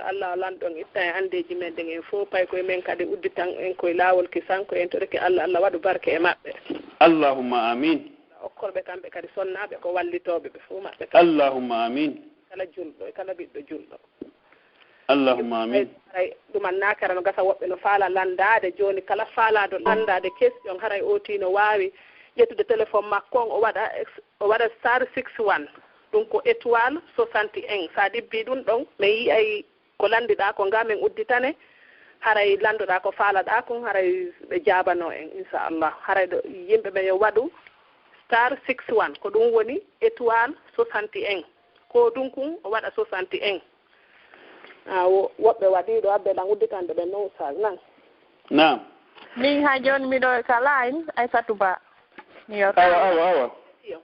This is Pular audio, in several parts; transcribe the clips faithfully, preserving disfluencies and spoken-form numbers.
Allah o lanɗo on itta e anndeeji men ɗin en fow, pay koye men kadi udditan en koye laawol kisan, ko en torike Allah, Allah waɗu barke e maɓɓe. Allahumma amin. Okkorɓe kamɓe kadi sonnaaɓe ko wallitooɓe ɓe fow maɓɓe kadi. Allahumma amin. Kala julɗo e kala ɓiɗɗo julɗo. Allahumma amin. Haray ɗum annaakara no gasa woɓɓe no faala lanndaade. Jooni kala faalaaɗo lanndaade question, haray oo tii no waawi ƴettude téléphone makko on, o waɗa ex-, o waɗa star six one. Ɗum ko étoile soixante et un. So a ɗibbii ɗum ɗon, mi yi'ay ko lanndiɗaa ko ngaa, men udditane. Haray lanndoɗaa ko faalaɗaa kon, haray ɓe jaabanoo en, inchallah. Haray ɗo yimɓe ɓe yo waɗu star six one, ko ɗum woni étoile soixante et un. Ko ɗum kun o waɗa soixante et un. Ah, wo-, woɓɓe waɗii ɗo, abbe lan udditande ɓen non, Oustaz, nan. Naam. Min haa jooni miɗo ka line, Aysatu Ba. Mi yewta. Awa, awa, awa. Iyo.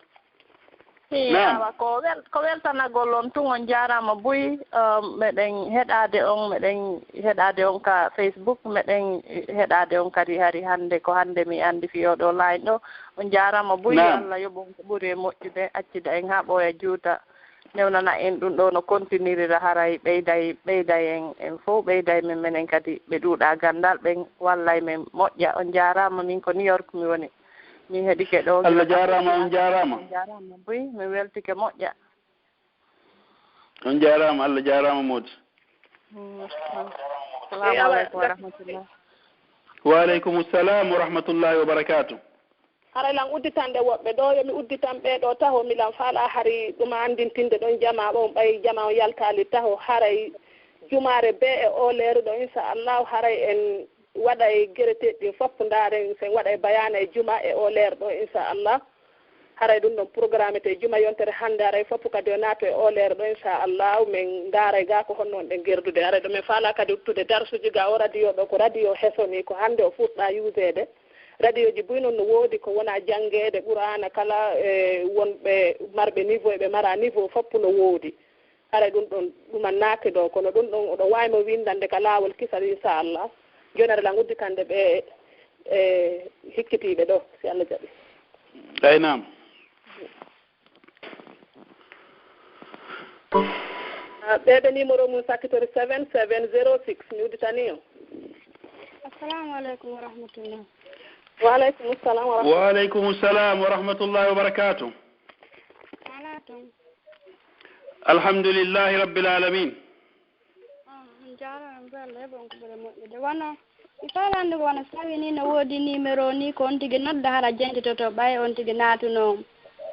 Hii, naam. Awa, ko wel-, ko weltanagol on tun, on jaaraama buy. Um, meɗen heɗaade on, meɗen heɗaade on ka Facebook, meɗen heɗaade on kadi hari hannde, ko hannde mi anndi fii oo ɗoo line ɗoo. On jaaraama buy, naam. Yo Allah yoɓ on ko ɓuri e moƴƴude, accida en haa ɓooya juuta. Newnana en ɗum ɗoo no kontinirira, haray ɓeyday, ɓeyday en, en fow ɓeyday men, menen kadi ɓe ɗuuɗaa ganndal, ɓen wallay men moƴƴa. On jaaraama, min ko New York mi woni. Min heɗike ɗoo. Allah jaaraama, on jaaraama. On jaaraama buy, min weltike moƴƴa. On jaaraama, Allah jaaraama, Moodi. Mm, salaamu aleykum wa rahmatullah. Wa aleykum salam wa rahmatullahi wa barakaatuh. Haray lan udditande woɓɓe ɗoo, yo mi udditan ɓee ɗoo taho, miɗen faalaa hari ɗum anndintinde ɗon jamaa on, ɓay jamaa on yaltaali taho, haray jumaare bee e oo leeru ɗoo, insha Allahu, haray en waɗay gereteeɗi ɗin fof, ndaaren sen waɗay bayaana e juma e oo leeru ɗoo, insha Allah. Haray ɗum ɗon programme te juma yontere hannde, haray fof kadi o naato e oo leeru ɗoo, insha Allah, men ndaaray gaa ko honno on ɗen gerdude. Haray ɗo men faalaa kadi uttude darsuji gaa o radio ɗoo, ko radio heso nii, ko hannde o fuɗɗaa yuuseede. Radioji buy non no woodi ko wona janngeede Qur'aana kala e wonɓe marɓe niveau e ɓe maraa niveau fof no woodi. Haray ɗum ɗon ɗumannaaki ɗoo, kono ɗum ɗon oɗon waawi mo winndande ka laawol kisal, insha Allah. Jooni aɗa lan udditande ɓe e hikkitiiɓe ɗoo, si Allah jaɓi. Ay naam. Ah, ɓee ɓe numéro mum sakkitori seven seven zero six, mi udditanii on. Assalamu aleykum wa rahmatullah. Wa aleykum salam wa rahmatullah. Wa aleykum salam wa rahmatullahi wa barakatuh. Alaa ton. Alhamdulillahi rabbil alamin. Ah, on jaaraama, on mbelda, heɓon ko ɓuri moƴƴude. Wano, mi faalaa anndude ko wano so tawii nii no woodi numéro nii, ko on tigi nodda hara jentitoto, ɓay on tigi naatuno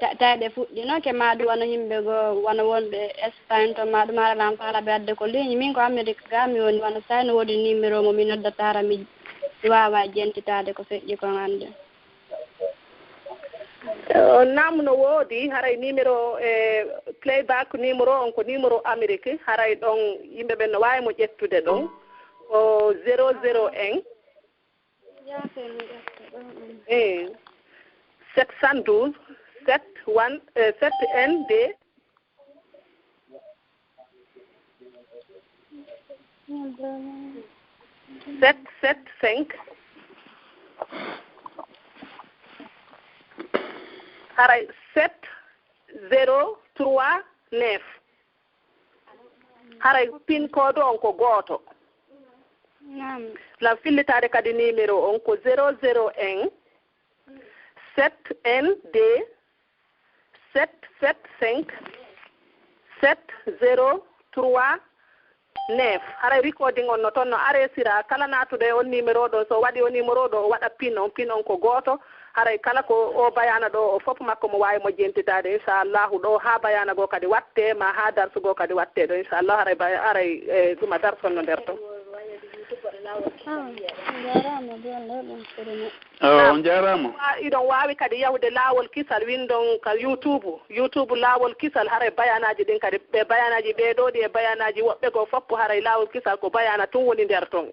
ta-, tawi ɓe fuɗɗinoke, maa ɗum wano yimɓe goo, wano wonɓe Espagne to, maa ɗum hara lan faalaa ɓe adde ko ligne. Min ko Amérique gaa mi woni, wano so tawii no woodi numéro mo mi noddata hara mi, mi waawa jentitaade ko feƴƴi kon hannde. Eh, on naamu no woodi, haray numéro, eh, playback numéro on ko numéro Amérique, haray ɗon yimɓe ɓen no waawi mo ƴettude ɗon. Ko zéro zéro un, eh, sept cent douze, sept un, eh, sept un deux, sept sept cinq, haray sept zéro trois neuf. Haray pin code on ko gooto. Naam. Lan fillitaade kadi numéro on ko zéro zéro un, sept un deux, sept sept cinq, sept zéro trois neuf. Haray recording on no ton no aresira. Kala naatuɗo e on numéro ɗo, so waɗi o numéro ɗo, o waɗa pin on. Pin on ko gooto. Haray kala ko o bayaana ɗo, o fof makko mo waawi mo jentitaade, inchallahu, ɗo haa bayaana goo kadi watte, ma haa darsu goo kadi watte ɗo, inchallahu. Haray ba-, haray, eh, ɗuma darsu on no nder ton. Ah, on jaaraama, ɗum ɗon ɗum sirina. Awa, on jaaraama. Wa-, iɗon waawi kadi yahude Laawol Kisal, winndon ka YouTube, YouTube Laawol Kisal, haray bayaanaaji ɗin kadi, ɓe bayaanaaji ɓee ɗoo ɗi e bayaanaaji woɓɓe goo fof, haray Laawol Kisal ko bayaana tun woni nder ton.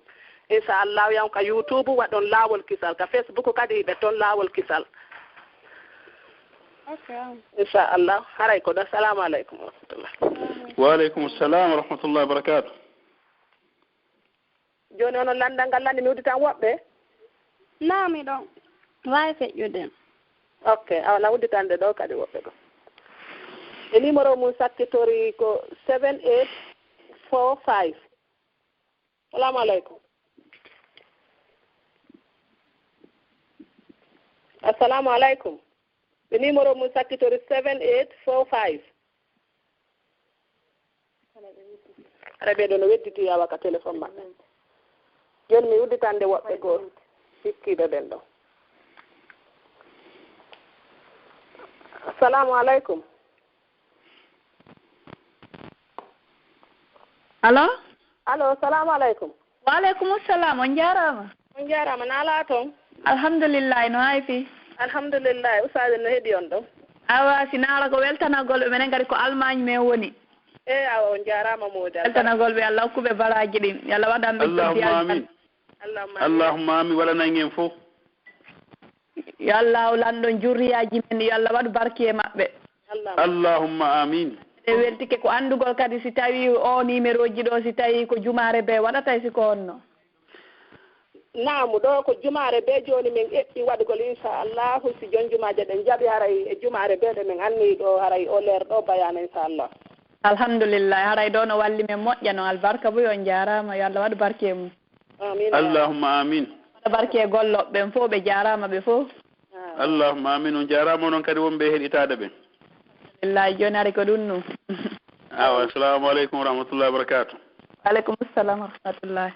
Inchallahu, yahu ka YouTube, waɗon Laawol Kisal, ka Facebook kadi hiɓe ton Laawol Kisal. Ok. Inchallah, haray ko ɗo. Assalamu aleykum wa rahmatullah. Wa aleykum salam wa rahmatullahi wa barakatuh. Jooni onon lanndal ngal lanndi mi udditan woɓɓe? Naa miɗo waawi feƴƴude. Ok, awa na udditande ɗo kadi woɓɓe goo. E numéro mum sakkitori ko seven eight four five. Salaamu aleykum. Assalaamu aleykum. Ɓe numéro mun sakkitori seven eight four five. Hara ɓee ɗoo no wedditi yawa ka téléphone maɓɓe. Jooni mi udditande woɓɓe goo sikkiiɓe ɓen ɗoo. Assalaamu aleykum. Allo? Allo, salaamu aleykum. Wa aleykum salam, on jaaraama. On jaaraama, naalaa ton? Alhamdulillahi, no hay fii? Alhamdulillahi, ustaaji no heɗi on ɗon? Awa, si naala ko weltanagol ɓe, menen kadi ko Almaañ men woni. E, awa, on jaaraama moodi Allah. Weltanagol ɓe, Allah hokku ɓe baraaji ɗin. Yo Allah waɗan ɓe Allahumma joddi aljanna. Amin. Allahumma amin. Allahumma amin, waɗanan en fof. Yo Allaahu lanɗon jurriyaaji men, yo Allah waɗu barki e maɓɓe. Allahumma amin. Eɗen weltike ko anndugol kadi si tawii oo nimerooji ɗoo, si tawii ko jumaare bee waɗata e si ko honno? Naamu, ɗoo ko jumaare bee jooni men eɓɓi waɗugol, inchallahu, si jon jumaaje ɗen jaɓi, haray e jumaare bee ɗo men anniyi ɗoo, haray o leer ɗoo bayaana, inchallah. Alhamdulillahi, haray ɗoo no walli men moƴƴa non, albarka buy, on jaaraama, yo Allah waɗu barki e mum. Amiin. Allahumma amiin. Waɗa barke e gollooɓe ɓen fof, ɓe jaaraama ɓe fof. Allahumma amiin. On jaaraama onon kadi wonɓe e heɗitaade ɓen. Alhamdulillahi, jooni ari ko ɗum ɗum. Awa, assalamu aleykum wa rahmatullahi wa barakatuh. Wa aleykum salam wa rahmatullahi.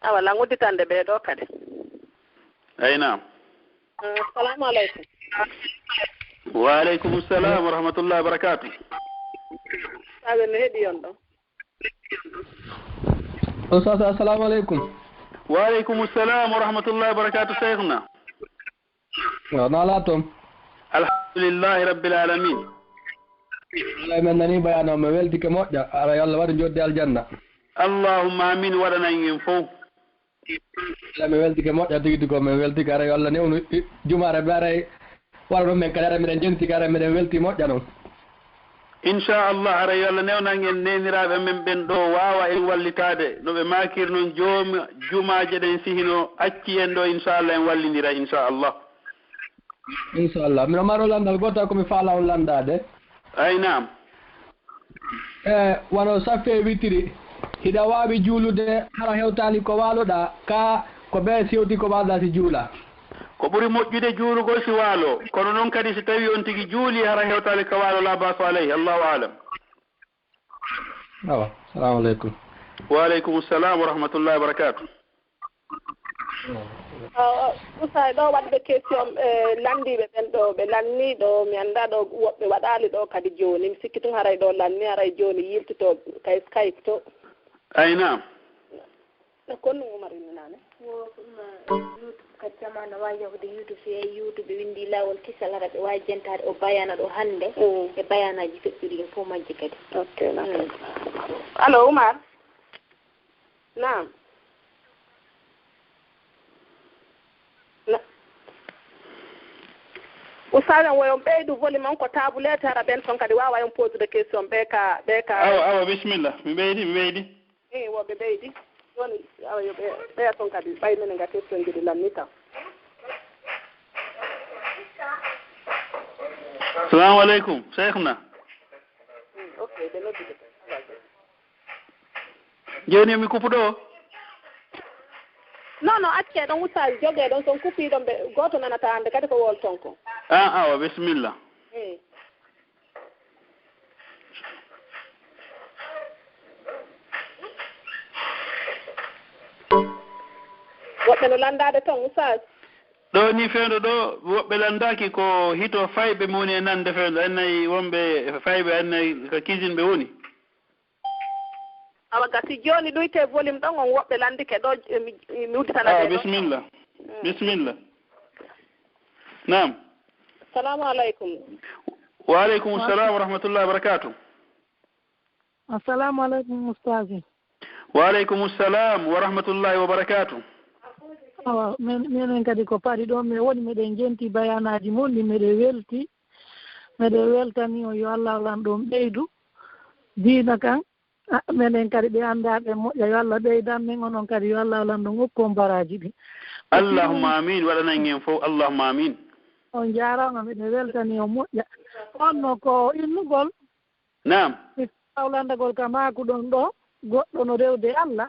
Awa, lan udditande ɓee ɗoo kadi. Ay naam. Mm, assalamu aleykum. Wa aleykum salam wa rahmatullahi wa barakatuh. Awa, no heɗi on ɗon? Ustaz, assalamu aleykum. Wa aleykum salam wa rahmatullahi wa barakatuh, Cheikhna. Waaw, no alaa toon? Alhamdulillahi rabbil alamin. Alay, men nanii bayaana on, men weltike moƴƴa. Ara yo Allah waɗu njoɗɗi aljanna. Allahumma amin, waɗanan en fow. Alay, men weltike moƴƴa tigi tigi ko, men weltike. Ara yo Allah newnu i-, jumaare ɓe, aray wara ɗon men kadi, aray meɗen jenti ka, aray meɗen welti moƴƴa non. Inchallah, aray yo Allah newnan en neeniraaɓe men ɓen ɗoo, waawa en wallitaade. No ɓe maakiri non, jooma jumaaje ɗen, si hino acci en ɗoo, inchallah, en wallindira, inchallah. Inchallah. Miɗo maro lanndal gootal ko mi faalaa on lanndaade. Ay, naam. E, wano saffe witiri, hiɗa waawi juulude hara hewtaali ko waaloɗaa, kaa ko bee si hewtii ko waaloɗaa si juulaa? Ko ɓuri moƴƴude juulugol si waaloo, kono non kadi si tawii on tigi juulii hara hewtaali ka waalo, laa ba'sa alayhi, Allahu a'lam. Awa, salamu aleykum. Wa aleykum salam wa rahmatullahi wa barakatuh. Ah, Oustaz, ɗoo waɗɓe question, eh, lanndiiɓe ɓen ɗoo, ɓe lannii ɗoo, mi anndaa ɗoo woɓɓe waɗaali ɗoo kadi jooni. Mi sikki tun haray ɗoo lannii, haray jooni yiltitoo kay Skype to. Ay, naam. Ko ɗum Umar inni naane? Wo ko ɗum, YouTube kadi, jamaanu no waawi yahude YouTube, si yehi YouTube, ɓe winndi Laawol Kisal, hara ɓe waawi jentaade o bayaana ɗoo hannde, mm, e bayaanaaji feƴƴuɗi ɗin fof majji kadi. Ok, d'accord. Mm. Allo, Umar? Naam. Na-, Oustaz, on woyon ɓeydu volume on ko tabuleete, hara ɓen ton kadi waawa yon posude question, ɓe ka, ɓe ka. Awa, awa, bisimilla. Mi ɓeydi, mi ɓeydi. Ee, wo ɓe ɓeydi. Jooni, awa, yo ɓe ɓeya ton kadi, ɓay menen ga question ji ɗi lanni taw. Salamu aleykum, Cheikhna. Hmm, ok, ɓe noddude. Jooni mi kupu ɗoo? Non, non, accee ɗon, Oustaz, jogee ɗon, so on kupii ɗon, ɓe, gooto nanataa hannde kadi ko wol ton kon. Ah, awa, bisimilla. Ee. Woɓɓe no lanndaade ton, Oustaz. Ɗoo ni fewndo ɗoo, woɓɓe lanndaaki ko hito fayɓe mi woni e nande fewndo. En nayi wonɓe fayɓe, en nayi ka cuisine ɓe woni. Awa, gasi jooni ɗuytee volume ɗon, on woɓɓe lanndike ɗoo, mi, mi udditana ɓe ɗoo. Bisimilla. Mm. Bisimilla. Naam. Salamu aleykum. Wa aleykum salam wa rahmatullahi wa barakatuh. Assalamu aleykum, Ustaaji. Wa aleykum salam wa rahmatullahi wa barakatuh. Awa, men, menen kadi ko paɗi ɗoo, mi woni, meɗen jenti bayaanaaji mon ɗi, meɗen welti. Meɗen weltani on, yo Allah lanɗo on ɓeydu diina kan. Ah, menen kadi ɓe anndaa ɓe moƴƴa, yo Allah ɓeydan men, onon kadi yo Allah lanɗo on okku on baraaji ɗin. Allahumma amin, waɗanan en fow, Allahumma amin. On jaaraama, miɗen weltani on moƴƴa. On no ko innugol? Naam. Mi faalaa lanndagol ka maaku ɗon ɗoo, goɗɗo no rewde Allah,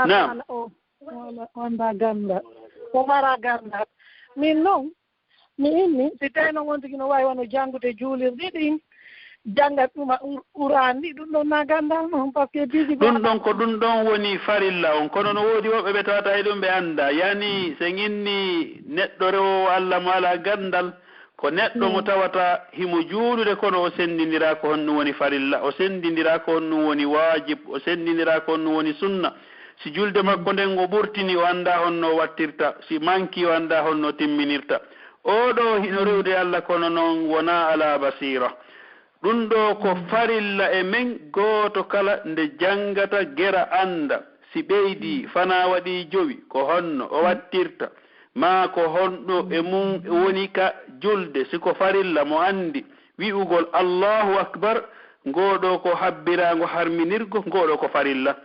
Naam. Ala o, wala, wonda ganda. O mara ganda. Min non, mi inni, si tawi non on tigi no wawi wano jangude juulirɗi ɗin, jangat ɗuma ur-, Qur'an ɗi, ɗum ɗon na gandal non, parce que bisi Ɗum ɗon ko ɗum ɗon woni farilla on. Kono no woodi woɓɓe ɓe tawata e ɗum ɓe annda. Yani, sen inni neɗɗo rewoowo Alla mo alaa gandal, ko neɗɗo mo tawata himo juulude kono o senndindiraa ko honɗum woni farilla, o senndindiraa ko honɗum woni waajib, o senndindiraa ko honɗum woni sunna. Si julde makko nden o ɓurtini, o anndaa honno o wattirta, si manki, o anndaa honno o timminirta. Oo ɗoo hino rewde Alla kono non wonaa alaa basiira. Ɗum ɗoo ko farilla e men gooto kala nde janngata gera annda si ɓeydii fanaa waɗii jowi ko honno o wattirta, maa ko honɗo e mum woni ka julde, si ko farilla mo anndi wi'ugol Allaahu Akbar, ngoo ɗoo ko habbiraango harminirgo, ngoo ɗoo ko farilla.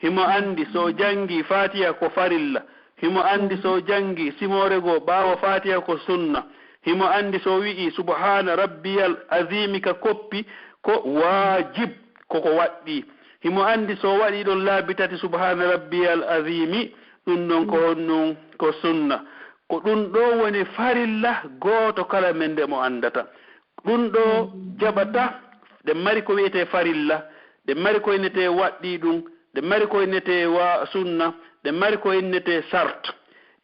Himo anndi so o janngii Faatiha ko farilla. Himo anndi so o janngii simoore goo ɓaawo Faatiha ko sunna. Himo anndi so o wi'ii Subhaana Rabbiyal Aziimi ka koppi ko waajib, ko ko waɗɗii. Himo anndi so o waɗii ɗon laabi tati Subhaana Rabbiyal Aziimi, ɗum ɗon ko honɗum? Ko sunna. Ko ɗum ɗoo woni farilla gooto kala men nde mo anndata. Ɗum ɗoo jaɓata, ɗe mari ko wi'etee farilla, ɗe mari ko innetee waɗɗii ɗum, ɗe mari ko innetee wa sunna, ɗe mari ko innetee sart.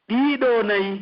Ɗii ɗoo nayi,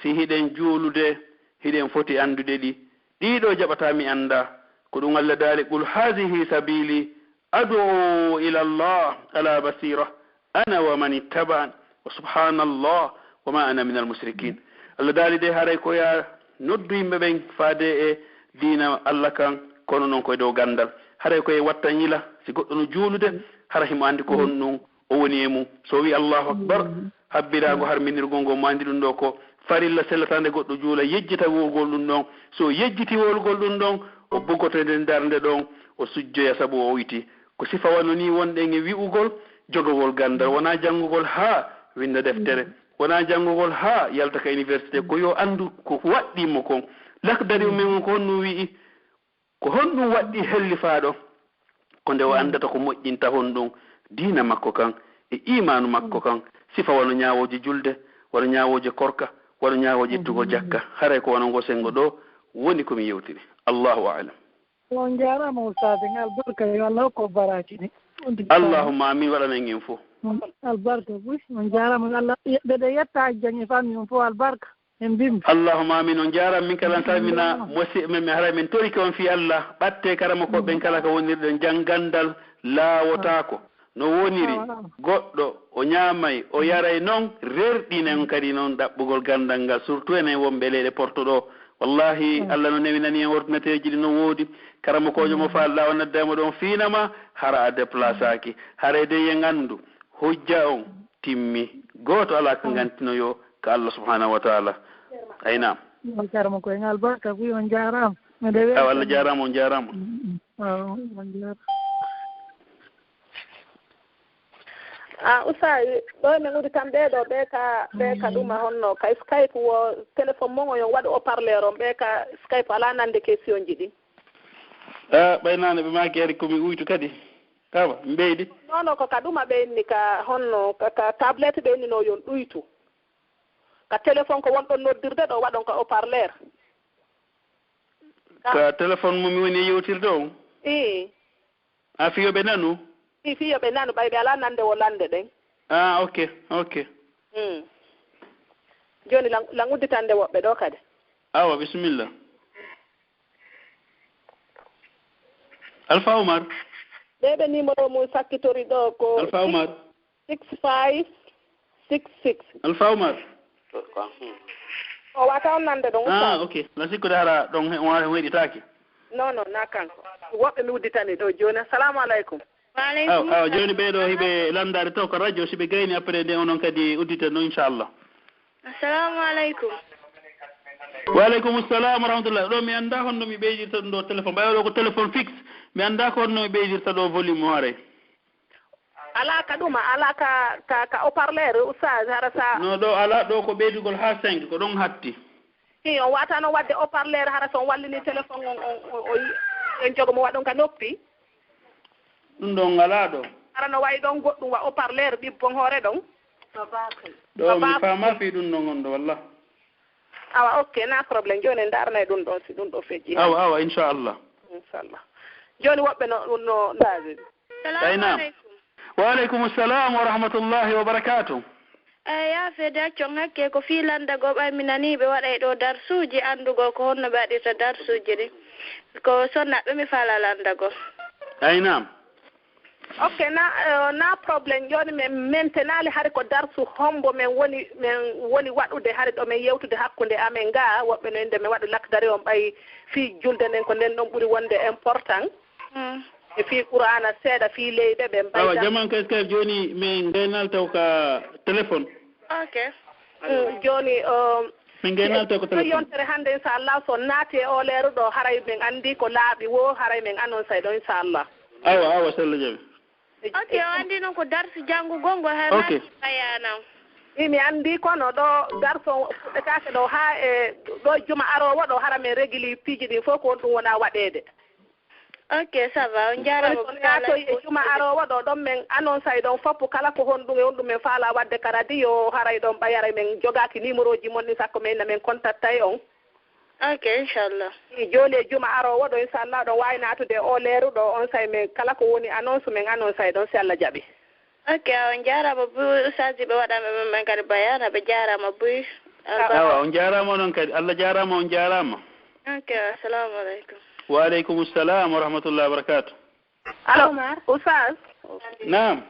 si hiɗen juulude, hiɗen foti anndude ɗi. Ɗii ɗoo jaɓataa mi anndaa. Ko ɗum Alla daali, "Qul haazihi sabiili ad'u ila Allah ala basiira." "Ana wa man ittaba'ani, wa subhaanallah, wa ma ana minal mushrikiin." Alla daali de, haray ko yo a noddu yimɓe ɓen faade e diina Alla kan, kono non ko e dow ganndal. Haray ko e watta ñila, si goɗɗo no juulude, hara himo anndi ko honɗum o woni e mum. So o wi'i Allahu Akbar, habbiraango harminirgol ngol mo anndi ɗum ɗoo ko farilla sellataande goɗɗo juula, yejjita wi'ugol ɗum ɗon. So o yejjiti wi'ugol ɗum ɗon, o buggoto e nden darnde ɗon, o sujjoya sabu o oyti. Ko sifa wano nii wonɗen e wi'ugol, jogagol ganndal, wonaa janngugol haa winnda deftere, wonaa janngugol haa yalta ka université, ko yo anndu ko waɗɗii mo kon. Lakdari men on ko honɗum wi'i? Ko honɗum waɗɗii hellifaaɗo? Ko nde o anndata ko moƴƴinta honɗum diina makko kan e iimaanu makko kan, sifa wano ñaawooje julde, wano ñaawooje korka, wano ñaawooje ittugol jakka. Haray ko wano ngoo senngo ɗoo woni ko mi yewtiri. Allahu a'lam. On jaaraama, Ustaaz, en albarka, yo Allah hokku baraaji ɗi. Allahumma amin, waɗana en en fof. Albarka, oui, on jaaraama, Allah, mbeɗa yetta Hajji Jang e famille on fof albarka, e mbimbi. Allahumma amin, on jaaraama, min kala salmina, musiɓɓe men, haray min torike on fii Allah, ɓattee karamokooɓe ɓen kala ka wonirɗen, janngandal laawotaako. No woniri, goɗɗo, o ñaamay, o yaray non, rerɗinen kadi non ɗaɓɓugol ganndal ngal, surtout enen wonɓe leyɗe Porto ɗoo. Wallaahi, Alla no newinani en ordinateeji ɗi no woodi. Karamokoojo mo faalɗaa o nadda mo ɗon fiina ma, hara a deplasaaki. Haray dey en anndu, hujja on timmi. Gooto alaa ka ngantinoyoo ka Alla subhaanahu wa taala. Ay naam. Karamoko en albarka, wi on jaaraama. Miɗo welcome. Awa, Alla jaaraama, on jaaraama. Mm, mm. Awa, on jaaraama. Ah, Oustaz, ɗo e men udditan ɓee ɗoo, ɓee ka, ɓee ka ɗuma honno, ka Skype wo téléphone mon o, yo waɗu haut-parleur on, ɓee ka Skype alaa nande question ji ɗin. Ah, ɓay naane ɓe maaki ari ko mi uytu kadi. Awa, mi ɓeydi. Non, non, ko ka ɗuma ɓe inni ka honno, ka, ka tablette ɓe inni no yo on ɗuytu. Ka téléphone ko won ɗon noddirde ɗo, waɗon ka haut-parleur. Ka téléphone mo mi woni e yewtirde on? Ii. A fii yo ɓe nanu? Ii, fii yo ɓe nanu, ɓay ɓe alaa nande wo lande ɗen. Ah, ok, ok. Mm. Jooni lan, lan udditande woɓɓe ɗo kadi. Awa, bisimilla. Alfa Umar. Ɓee ɓe numéro mum sakkitori ɗo ko Alfa Umar. Six five six six. Alfa Umar. O wata on nande ɗon, ah, Ustaz. Ok. La sikkude hara ɗon he-, on heɗitaaki. Non, non, na kanko. Woɓɓe mi udditani ɗo jooni. Assalamu alaikum. Wa alaikum salam. Aw, aw, jooni ɓee ɗo hiɓe landaade taw ko radio, si ɓe gayni après nde onon kadi udditen ɗon, inchallah. Assalamu alaikum. Wa alaikum salam wa rahmatullah. Ɗo mi annda honno mi ɓeydirta ɗum ɗo téléphone. Ɓay o ɗo ko téléphone fixe. Mi annda ko honno mi ɓeydirta ɗo volume o haray. Alaa ka ɗuma, alaa ka, ka, ka haut-parleur, Oustaz, hara sa. No, ɗo alaa, ɗo ko ɓeydugol haa cinq, ko ɗon hatti. Si on wata no waɗde haut-parleur, hara so on wallini téléphone on, on, on, on, on jogo mo waɗon ka noppi. Ɗum ɗon alaa ɗo. Hara no wayi ɗon goɗɗum wa haut-parleur ɓiɓɓon hoore ɗon? Ɗo mi faama fii ɗum non on ɗo, wallah. Awa, ok, na problème. Jooni en ndaarnay ɗum ɗon, si ɗum ɗo feƴƴi. Awa, awa, inchallah. Inchallah. Jooni woɓɓe no, no, no. Salamu Ay, naam. Aleykum. Wa aleykum salam wa rahmatullahi wa barakatuh. Eyi, yaa fedde accon hakke ko fii lanndagol ɓay mi nanii ɓe waɗay ɗoo darsuuji, anndugol ko honno ɓe waɗirta darsuuji ɗin. Ko sonnaaɓe mi faalaa lanndagol. Ay, naam. Ok, na, eh, na problème. Jooni men, men tenaali hari ko darsu hombo men woni, men woni waɗude hari ɗo men yewtude hakkunde amen ga, woɓɓe no innde men waɗu lakdari on ɓay fii julde nden ko nden ɗon ɓuri wonde important. Mm. E fii Qur'aana seeɗa, fii leyɗe ɓen ɓay Awa, dan- jaman ka Skype jooni men gaynal taw ka téléphone. Ok. Mm, jooni, um, Min gaynal taw ko so téléphone. Yontere hannde, inchallah, so naati e o leeru ɗo, haray men anndi ko laaɓi wo, haray men annonsay ɗo, inchallah. Awa, awa, so Allah jaɓi. Ok, o anndi non ko darsi janngugol ngol, hay Ok. Naati bayanan. I mi anndi kono ɗo darso fuɗɗetaake ɗo haa e ɗo juma aroowo ɗo, hara men regili piiji ɗin fof ko on ɗum wona waɗeede. Ok, ça va, on jaaraama. Kono so naatoy e juma aroowo ɗo, ɗon men annonsay ɗon fof kala ko honɗum e honɗum men faalaa waɗde ka radio, haray ɗon ɓay haray men jogaaki numéroji mon ɗin, sakko men inna men kontaktay on. Ok, inchallah. I jooni e juma aroowo ɗo, inchallah, ɗon waawi naatude o leeru ɗo, on say men kala ko woni annonce men annonsay ɗon si Allah jaɓi. Ok, on jaaraama buy, ustaaji ɓe waɗanɓe men, men kadi bayaana, ɓe jaaraama buy. Awa, on jaaraama onon kadi. Allah jaaraama, on jaaraama. Ok, assalamu aleykum. Wa aleykum salam wa rahmatullahi wa barakatuh. Allo, Oumar. Oustaz? Naam.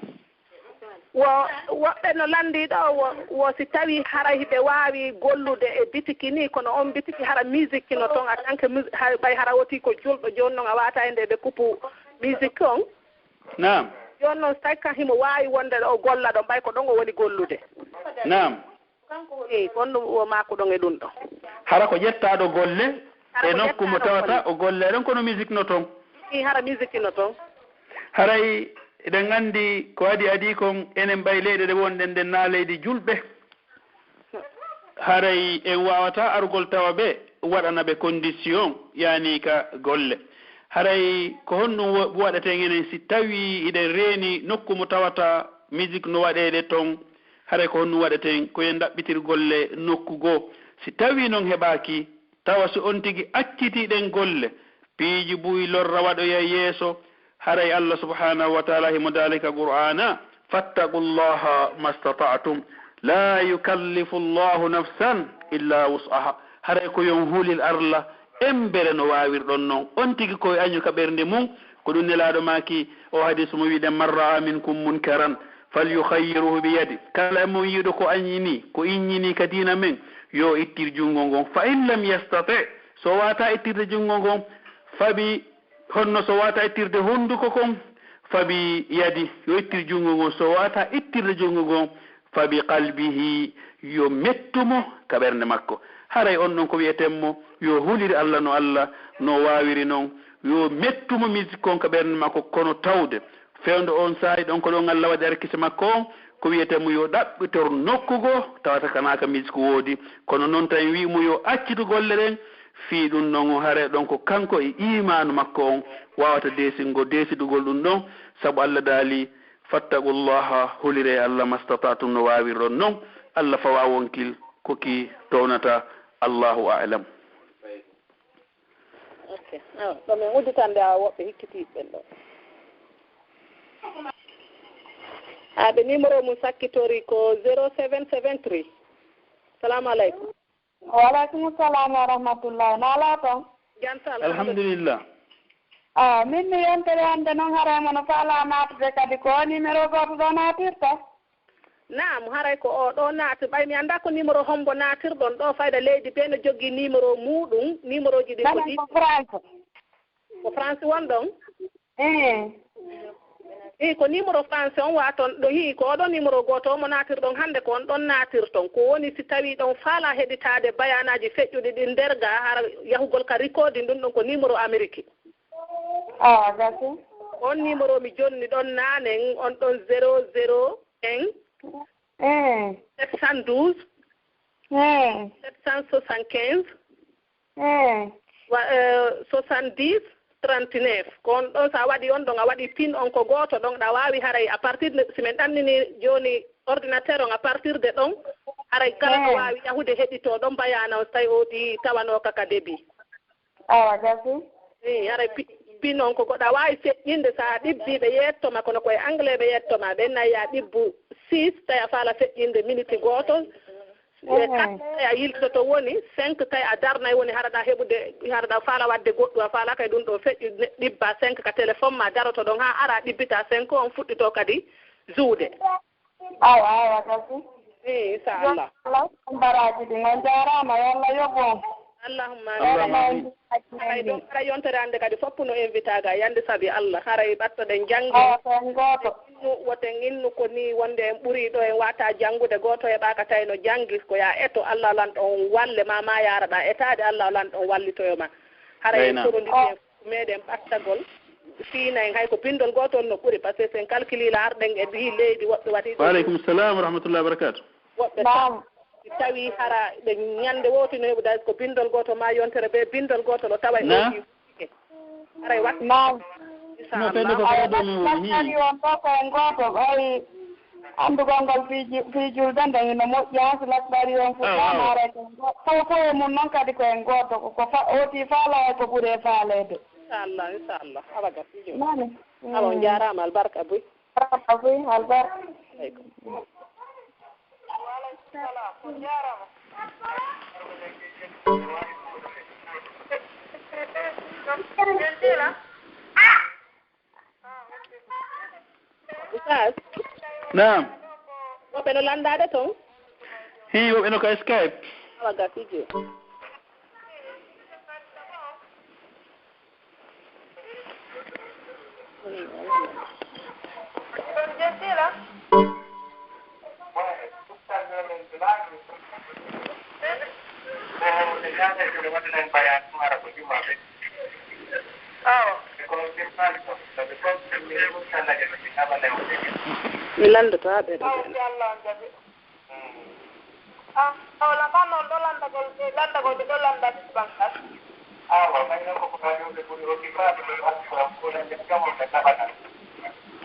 Wo, woɓɓe no lanndii ɗo, wo, wo si tawii hara hiɓe waawi gollude e bitiki nii, kono on bitiki hara musique no ton, en tant que mus-, hay, ɓay hara wotii ko julɗo, jooni non a waata e nde ɓe kupu musique on. Naam. Jooni non, si tawii kan himo waawi wonde ɗo o golla ɗon, ɓay ko ɗon o woni gollude. Naam. Eey, ko honɗum o maakuɗon e ɗum ɗon? Hara ko ƴettaaɗo golle Hara e ko nokku mo ƴettaaɗo tawata golle. O golle ɗon kono musique no ton. Eey, hara musique no ton. Haray eɗen anndi ko adii adii kon, enen ɓay leyɗe ɗe wonɗen ɗen naa leydi julɓe. Haray en waawataa arugol tawa ɓe waɗana ɓe condition, yaani ka golle. Haray ko honɗum wo-, waɗeten enen si tawii hiɗen reeni nokku mo tawata musique no waɗeede ton? Haray ko honɗum waɗeten? Ko yo en ɗaɓɓitir golle nokku goo. Si tawii non heɓaaki, tawa si on tigi accitii ɗen golle, piiji buy lorra waɗoya yeeso, haray Allah subhanahu wa ta'ala himo daali ka Qur'aana, "Fattaqullaha mastata'tum, la yukallifu Allahu nafsan illa wus'aha." Haray ko yo on hulir Allah embere no waawirɗon non. On tigi ko e añu ka ɓernde mun, ko ɗum Nelaaɗo maaki o hadiisu mo wi'uɗen, "Man ra'a minkum munkaran falyughayyirhu bi yadi." Kala e mon yi'uɗo ko añinii, ko iññinii ka diina men, yo ittir junngo ngon. "Fa in lam yastati'," so waawataa ittirde junngo ngon, "fa bi," honno so waawataa ittirde hunnduko kon, "fa bi yadi," yo ittir junngo ngon. So waawataa ittirde junngo ngon, "fa bi qalbihi," yo mettu mo ka ɓernde makko. Haray on ɗon ko wi'eten mo yo hulir Allah no Allah no waawiri non, yo mettu mo musique on ka ɓernde makko, kono tawde fewndo on saa'i ɗon ko ɗon Allah waɗi arkise makko on, ko wi'eten mo yo ɗaɓɓitor nokku goo tawata kanaa ka musique woodi, kono non tan en wi'i mo yo accitu golle ɗen, fii ɗum non haray ɗon ko kanko e iimaanu makko on waawata deesingo, deesidugol ɗum ɗon, sabu Allah daali, "Fattaqullaha, huliree Allah, mastata'tum, no waawirɗon non." Allah fawaa wonkil ko ki townata. Allahu a'lam. Ok. Awa, ɗo men udditande awa woɓɓe hikkitiiɓe ɓen ɗo. A ɓe numéro mum sakkitori ko zéro seven seven three. Salamu aleykum. Wa aleykum salam wa rahmatullah. Na alaa ton? Jam tan, alhamdulillah. Alhamdulillah. Ah, min mi yontere hannde non, haray mo no faalaa naatude kadi, ko o numéro gooto ɗo naatirta? Naam, haray ko o ɗo naati. Ɓay mi anndaa ko numéro hombo naatirɗon ɗo, fayda leydi bee no jogii numéro muuɗum, numéroji ɗin ko ɗi? Ko France. Ko France wonɗon? Eh. Eh, ko numéro France on wa ton ɗo, hii, ko oɗon numéro gooto on mo naatirɗon hannde, ko on ɗon naatirton. Ko woni si tawii ɗon faalaa heɗitaade bayaanaaji feƴƴuɗi ɗin nder ga, hara yahugol ka recording ɗum ɗon ko numéro Amérique. Ah, gasi. On numéro mi jonni ɗon naanen, on ɗon zéro zéro un, eh, sept cent douze, eh, sept cent soixante-quinze, eh, wa-, euh, soixante-dix, trente-neuf. Ko on ɗon, so a waɗi on ɗon, a waɗi pin on ko gooto ɗon, ɗa waawi haray à partir de, si men ɗannini jooni ordinateur on, à partir de ɗon, haray kala no waawi yahude heɗitoo ɗon bayaana on, so tawi o ɗi tawanooka ka débit. Awa, gasi. Ii, haray pi-, pin on ko goɗɗo, a waawi feƴƴinde, so a ɗibbii ɓe yetto ma, kono ko e anglais ɓe yetto ma, ɓen nayi a ɗibbu six, tawi a faala feƴƴinde miniti gooto, e quatre, tawi a yiltoto woni cinq, tawi a darnay woni hara ɗa heɓude, hara ɗa faala waɗde goɗɗum, a faala kay ɗum ɗo feƴƴu, ne-, ɗibba cinq ka téléphone ma, daroto ɗon haa ara ɗibbita cinq on fuɗɗito kadi juude. Awa, awa, gasi. Ii, inchallah. Inchallah, baraaji ɗin. On jaaraama, yo Allah yoɓu on. Allahumma amin. Allahumma amin. Haray ɗon, haray yontere hannde kadi fof no invitaaga, yande sabi Allah. Haray ɓattoɗen janngi. Awa, ko en gooto. Innu, woten innu ko nii wonde en ɓurii ɗo, en waawataa janngude, gooto heɓaaka tawi no janngi, ko yaa eto, Allah lanɗo on walle ma, ma yaara ɗa etaade, Allah lanɗo on wallitoyo ma. Haray en torondiri en Meɗen ɓattagol, fii na en hay ko bindol gootol no ɓuri, parce que si en calculii la arɗen e ɓii leydi woɓɓe waɗi ɗum. Wa aleykum salam wa rahmatullahi wa barakatuh. Woɓɓe Naam. Tawi hara ɓe ñande woote no heɓude hay ko bindol gootol ma yontere bee bindol gootol o tawa e Naam. Oodi wujike. Haray waɗ- Naam. No, Inchallah. Penda ko Awa, ko ɗum woni. Ɗaɗɗari on ɗo ko en gooto, ɓay Anndugol ngol fii ju-, fii julde nden ina moƴƴi, haa si lakɗari on fuɗɗaama, awa, awa. Haray ko en go-, fow fow e mun non kadi ko en gooto, ko, ko fa-, hooti faalaa e ko ɓuri e faaleede. Inchallah, inchallah. Awa gasi jooni. Nani? Awa, on jaaraama, albarka buy. Albarka buy, albarka. Aleykum. Oustaz? Naam. Woɓɓe no lanndaade ton? Hii, woɓɓe no ka Skype. Awa, gasii je. Mi lanndoto haa ɓe ɗo. Ah, o la fanno ɗo lanndagol, lanndagol ɓe ɗo lannda ɗi bangal.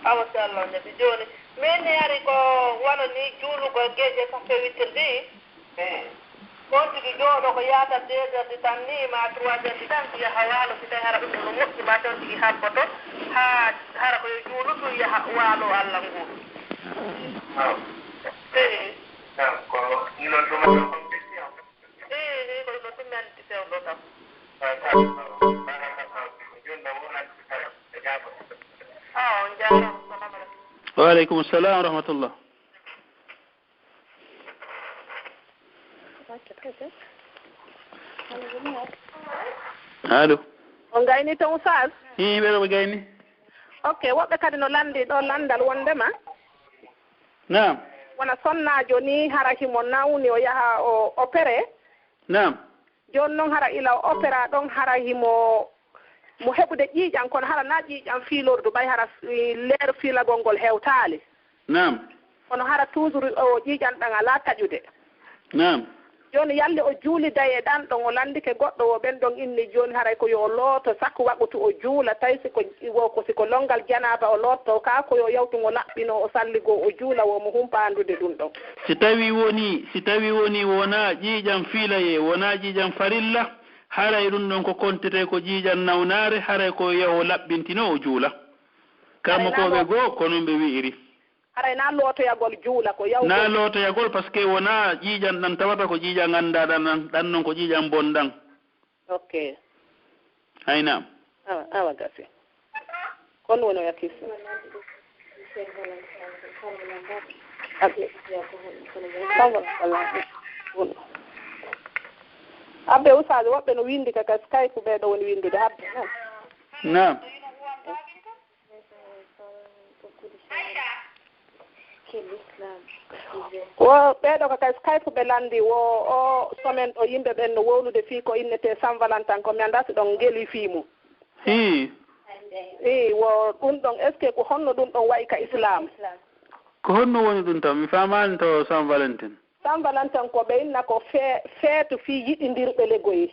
Awa, si Allah jaɓi. Jooni, min mi ari ko wano ni juulugol geeƴe sappo e wittirɗi. On tigi jooɗo ko yaata deux heures de temps ni, ma trois heures de temps, yaha waalo, si tawi hara ɗum no moƴƴi, ma on tigi habboto, haa hara ko yo juulu tun, yaha waalo Allah ngu. Eey. Eey, eey, ko ɗum ɗo tun mi anndi fewndo kam. Ah, on jaaraama. Salamu aleykum. Wa aleykum salam wa rahmatullah. Allo. On gayni ton, Oustaz? Hii, ɓe ɗo ɓe gayni. Ok, woɓɓe kadi no lanndi ɗo lanndal wonndema. Naam. Wona sonnaajo ni, hara himo nawni, o yaha o opéré. Naam. Jooni non, hara ila o opéra ɗon, hara himo, mo heɓude ƴiiƴan, kono hara na ƴiiƴan fiilordu, ɓay hara, eh, leer fiilagol ngol hewtaali. Naam. Kono hara toujours o ƴiiƴan ɗan alaa taƴude. Naam. Jooni yalli o juuliday e ɗan ɗon, o lanndike goɗɗo, wo ɓen ɗon inni jooni haray ko yo o looto sak waqutu o juula, tawi si ko, wo ko, si ko lonngal janaaba o lootoo, kaa ko yo yawtu ngo laɓɓinoo, o salligoo o juula, wo mo humpa anndude ɗun ɗon. Si tawii wonii, si tawii wonii wonaa ƴiiƴan fiilayee, wonaa ƴiiƴan farilla, haray ɗun ɗon ko kontetee ko ƴiiƴan nawnaare, haray ko yo yahu o laɓɓintinoo o juula. Karamokooɓe goo, ko non ɓe wi'iri. Haray na lootoyagol juula ko yawgol. Na lootoyagol, parce que wonaa ƴiiƴan ɗan tawata ko ƴiiƴan anndaa ɗan, ɗan, ɗan non ko ƴiiƴan bonɗan. Ok. Hay naam. Awa, awa gasi. Kon woni o yakkisi. Abbe. Abbe, Oustaz, woɓɓe no winndi ka, ka Skype, ɓee ɗo woni winndude, habbe. Naam. Wo ɓee ɗo ko ka Skype ɓe lanndi, wo o semaine ɗo yimɓe ɓen no wowlude fii ko innetee Saint Valentin, ko mi anndaa si ɗon ngeli fii mun. Hii. Ii, wo ɗun ɗon, est-ce que ko honno ɗun ɗon wa'i ka Islam? Ko honno woni ɗun tan? Mi faamaani to Saint Valentin. Saint Valentin ko ɓe inna ko fee-, feetu fii yiɗindirɓe legoyi.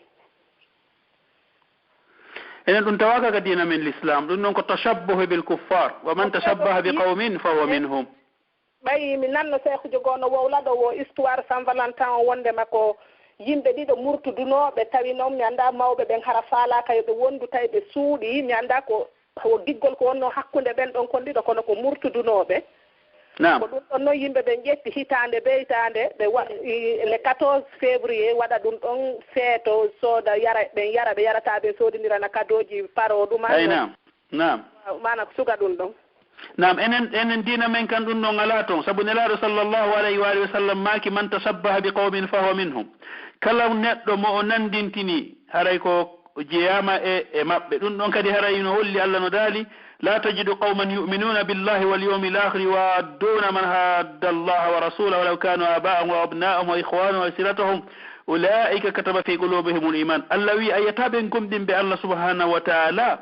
Enen ɗum tawaaka ka diina men l'islam, ɗum non ko tashabbuhu bil kuffar, wa man tashabbaha bi qawmin fa huwa minhum. Ɓay mi nanno Seeku Jogo no wowla ɗo wo histoire Saint Valentin o, wondema ko yimɓe ɗiɗo murtudunooɓe, tawi non mi anndaa mawɓe ɓen hara faalaaka yo ɓe wondu, tawi ɓe suuɗii, mi anndaa ko, ko giggol ko wonnoo hakkunde ɓen ɗon kon ɗiɗo, kono ko murtudunooɓe. Naam. Ko ɗum ɗon non yimɓe ɓen ƴetti hitaande bee hitaande, ɓe wa-, i-, le quatorze février waɗa ɗum ɗon feeto, sooda, yara, ɓen yara, ɓe yarataa ɓen soodindirana kadooji paro ɗum. Ay, naam. Naam. Waaw, maana ko suga ɗum ɗon. Naam, enen, enen diina men kan ɗum ɗon alaa ton. Sabu Nelaaɗo sallallahu alayhi wa alihi wa sallam maaki, "Man tashabbaha bi qawmin fa huwa minhum." Kala neɗɗo mo o nandintini, haray ko o jeyaama e, e maɓɓe. Ɗum ɗon kadi haray no holli Allah no daali, "La tajidu qawman yu'minuna billahi wal yawmil akhiri yuwadduna man hadda Allah wa rasulahu walaw kanu aba'ahum wa abna'ahum wa ikhwanahum wa ashiratahum ulaika kataba fi qulubihimul iman." Allah wi'i, a yi'ataa ɓen gomɗinɓe Allah subhanahu wa ta'ala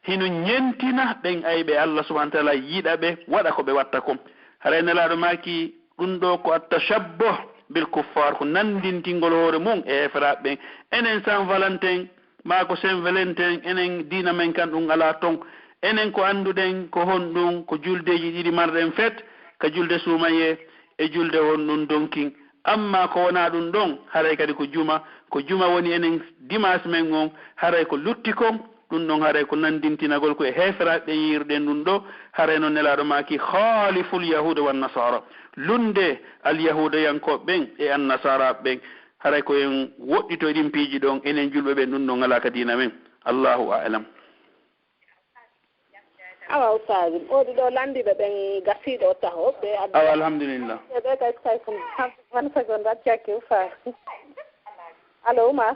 hino ñentina ɓen ayɓe Allah subhanahu wa ta'ala yiɗa ɓe, waɗa ko ɓe watta kon. Haray Nelaaɗo maaki, ɗum ɗoo ko at-tashabbuh bil kuffar, ko nanndintingol hoore mum e heeferaaɓe ɓen. Enen Saint Valentin, maa ko Saint Valentin, enen diina men kan ɗum alaa ton. Enen ko annduɗen ko honɗum, ko juldeeji ɗiɗi marɗen feet, ka julde suumayee e julde honɗum donkin. Ammaa ko wonaa ɗum ɗon, haray kadi ko juma. Ko juma woni enen dimaas men on, haray ko lutti kon, ɗum ɗon haray ko nanndintinagol ko e heeferaaɓe ɓen yiiruɗen ɗum ɗoo, haray non Nelaaɗo maaki, "Khaaliful yahuuda wan nasaara." Lunndee alyahuudayankooɓe ɓen e annasaaraaɓe ɓen. Haray ko en woɗɗitoy ɗin piiji ɗon, enen julɓe ɓen, ɗum ɗon alaa ka diina men. Allahu a'lam. Awa, Ustaaz, woodi ɗo lanndiiɓe ɓen gasii ɗo taho, ɓe addi. Awa, alhamdulillah. Ɓe kay, kay, ko vingt secondes accaki, Ustaaz. Allo, Umar?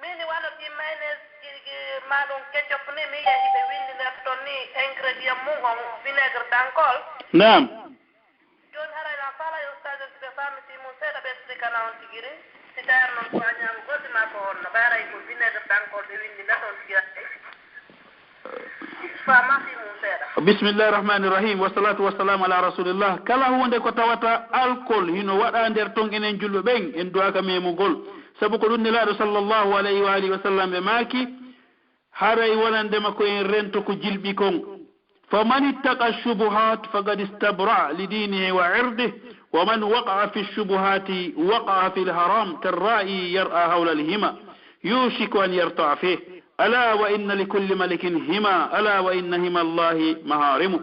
Min wano ɗi mayonnaise ji, ji, ma ɗum ketchup ni, mi yehi ɓe winndi nder ton ni ingrédient mum on vinaigre d'alcool. Naam. Jooni haray na faala yo Ustaaz si ɓe faami fii mum seeɗa ɓe expliquer na on tigi ri. Si tawii non ko a ñaama gosi ma ko honno, ɓay haray ko vinaigre d'alcool ɓe winndi na ton tigi ri. Faama fii mum seeɗa. Bismillahi rahmani rahim. Wassalatu wassalamu ala rasulillah. Kala huunde ko tawata alcool hino waɗa nder ton enen julɓe ɓen, en du'aaka memugol. Sabu ko ɗum Nelaaɗo sallallahu alayhi wa alihi wa sallam ɓe maaki, haray wonandema ko en rento ko jilɓi kon. فمن اتقى الشبهات فقد استبرأ لدينه وعرضه، ومن وقع في الشبهات وقع في الحرام كالراعي يرعى حول الحمى يوشك أن يرتع فيه. ألا وإن لكل ملك حمى، ألا وإن حمى الله محارمه.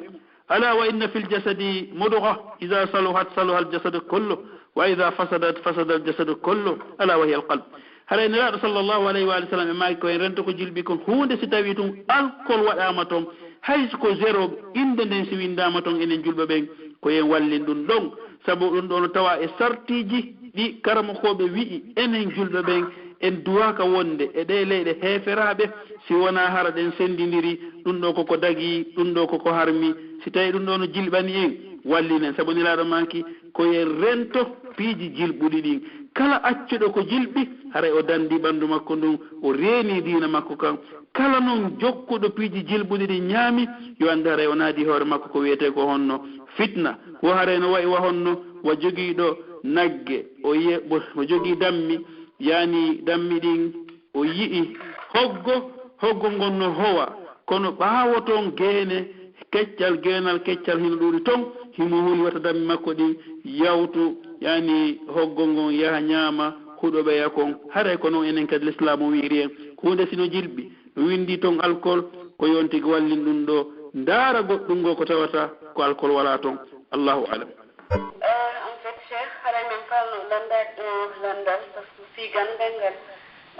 ألا وإن في الجسد مضغة إذا صلحت صلح الجسد كله وإذا فسدت فسد الجسد كله ألا وهي القلب. Haray Nelaaɗo sallallahu alayhi wa sallam e maaki ko en rento ko jilɓi kon. Huunde si tawii tun alkol waɗaama ton, hay ko zéro, innde nden si winndaama ton, enen julɓe ɓen, ko en wallin ɗum ɗon. Sabu ɗum ɗoo no tawaa e sartiiji ɗi karamokooɓe wi'i, enen julɓe ɓen, en duwaaka wonde e ɗee leyɗe heeferaaɓe, si wonaa hara ɗen senndindiri, ɗum ɗoo ko ko dagii, ɗum ɗoo ko ko harmi. Si tawii ɗum ɗoo no jilɓani en, wallinen. Sabu Nelaaɗo maaki, ko en rento piiji jilɓuɗi ɗin. Kala accuɗo ko jilɓi, haray o danndii ɓanndu makko ndun, o reenii diina makko kan. Kala non jokkuɗo piiji jilɓuɗi ɗin ñaami, yo anndu haray o naadii hoore makko ko wi'etee ko honno fitna. Wo haray no wa'i wa honno wa jogiiɗo nagge, o ye-, mo, mo jogii dammi, yaani dammi ɗin, o yi'i hoggo, hoggo ngon no howa, kono ɓaawo ton geene keccal, geenal keccal hino ɗuuɗi ton, himo huli wata dammi makko ɗin yawtu, yaani hoggo ngon yaha ñaama huɗo ɓeya kon. Haray ko non enen kadi Lislaamu wi'iri en, huunde si no jilɓi, no winndii ton alkol, ko yo on tigi wallin ɗum ɗoo, ndaara goɗɗum ngoo ko tawata ko alkol walaa ton. Allahu a'lam. Eh, en fait, Cheikh, haray men faalno lanndaade ɗoo lanndal, par ce que fii ganndal ngal,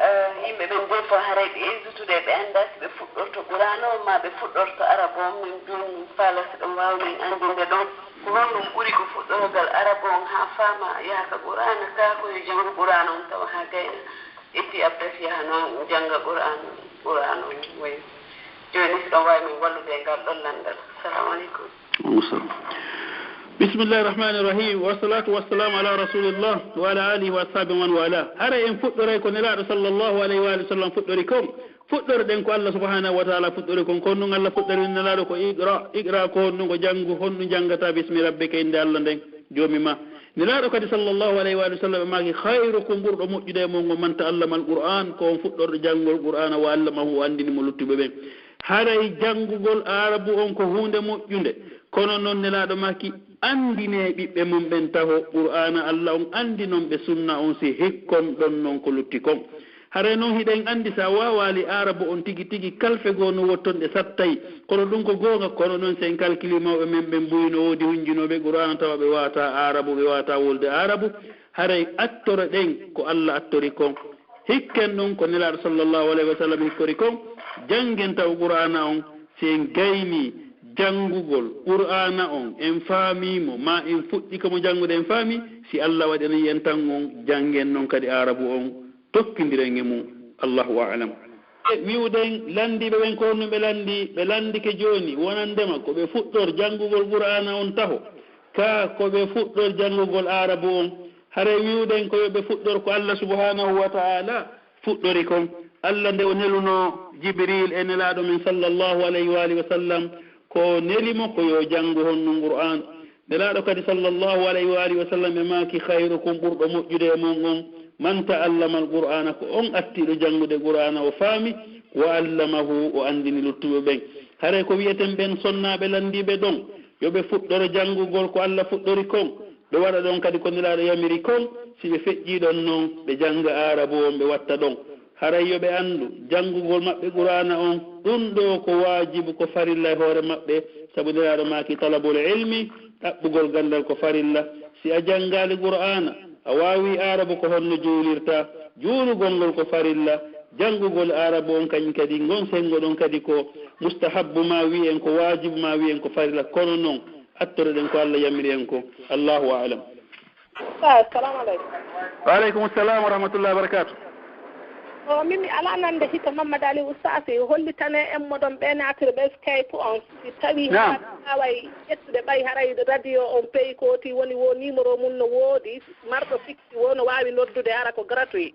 eh, yimɓe ɓen des fois haray ɓe hesitude, ɓe anndaa si ɓe fuɗɗorto Qur'aana on maa ɓe fuɗɗorto Arab on. Men jooni men faala si ɗon waawi men anndinde ɗon, ko honɗum ɓuri ko fuɗɗorgal Arab on haa faama yaha ka Qur'aana, kaa ko yo janngu Qur'aana on tawa haa gayna, et puis après si yaha non jannga Qur'aana, Qur'aana on wayi. Jooni si ɗon waawi men wallude e ngal ɗon lanndal. Assalamu aleykum. Wa aleykum salam. Bismillahi rahmani rahim. Wassalatu wassalamu ala rasulillah wa ala alihi wa ashabihi wa man wala. Hara en fuɗɗoray ko Nelaaɗo sallallahu alayhi wa alihi wa sallam fuɗɗori kon. Fuɗɗorɗen ko Allah subhanahu wa ta'ala fuɗɗori kon. Ko honɗum Allah fuɗɗori Nelaaɗo ko iqra. Iqra ko honɗum? Ko janngu. Honɗum janngata? Bismi rabbika, innde Allah nden, Joomi ma. Nelaaɗo kadi sallallahu alayhi wa sallam maaki, "Khayrukum, ɓurɗo moƴƴude e mon on, man ta'allama al-Qur'an, ko on fuɗɗorɗo janngugol Qur'aana, wa allamahu, o anndini mo luttuɓe ɓen." Haray janngugol Aarabu on ko huunde moƴƴunde, kono non Nelaaɗo maaki, "Anndinee ɓiɓɓe mon ɓen taho Qur'aana Alla on, anndinon ɓe sunna on, si hikkon ɗon non ko lutti kon." Haray non hiɗen anndi, si a waawaali Aarabu on tigi tigi, kalfe goo no wotton ɗe sattay. Kono ɗun ko goonga, kono non si en kalkilii mawɓe men ɓen buy no woodi hunjunooɓe Qur'aana tawa ɓe waawataa Aarabu, ɓe waawataa wolude Aarabu, haray attoro ɗen ko Alla attori kon. Hikken ɗun ko Nelaaɗo sallallahu alayhi wa sallam hikkori kon, janngen taw Qur'aana on, si en gaynii janngugol Qur'aana on, en faamii mo, maa en fuɗɗike mo janngude en faamii, si Alla waɗanii en tan on, janngen non kadi Aarabu on. Tokkindiren e mun. Allahu a'lam. E wi'uɗen lanndiiɓe ɓen ko honno ɓe lanndii, ɓe lanndike jooni wonandema ko ɓe fuɗɗor janngugol Qur'aana on taho, kaa ko ɓe fuɗɗor janngugol Aarabu on? Haray wi'uɗen ko yo ɓe fuɗɗor ko Alla subhaanahu wa ta'aala fuɗɗori kon. Alla nde o nelunoo Jibriil e Nelaaɗo men sallallahu alayhi wa aalihi wa sallam, ko neli mo ko yo janngu honɗun Qur'aan. Nelaaɗo kadi sallallahu alayhi wa aalihi wa sallam e maaki, "Khayrukum, ɓurɗo moƴƴude e mon on, man ta'allama al-Qur'aana, ko on attiiɗo janngude Qur'aana, o faami, wa allamahu, o anndini luttuɓe ɓen." Haray ko wi'eten ɓen sonnaaɓe lanndiiɓe ɗon, yo ɓe fuɗɗoro janngugol ko Alla fuɗɗori kon, ɓe waɗa ɗon kadi ko Nelaaɗo yamiri kon, si ɓe feƴƴii ɗon non, ɓe jannga Aarabu on, ɓe watta ɗon. Haray yo ɓe anndu, janngugol maɓɓe Qur'aana on, ɗun ɗoo ko waajibu, ko farilla e hoore maɓɓe, sabu Nelaaɗo maaki, "Talabul ilmi, ɗaɓɓugol ganndal ko farilla." Si a janngaali Qur'aana, a waawii Aarabu, ko honno juulirtaa? Juulugol ngol ko farilla, janngugol Aarabu on kañun kadi, ngon senngo ɗon kadi ko mustahabbu, maa wi'en ko waajibu, maa wi'en ko farilla, kono non, attoroɗen ko Alla yamiri en kon. Allahu a'lam. Ustaz, salamu aleykum. Wa aleykum salam wa rahmatullahi wa barakatuh. O, min mi alaa nande hito Mammad Ali Ustaz, hollitanee en moɗon ɓe naatiri ɓe Skype on, si tawi Naam. Haa waaway ƴettude ɓay haray radio on peyi ko ti woni wo numéro mun no woodi, marɗo fixe wo no waawi noddude hara ko gratuit.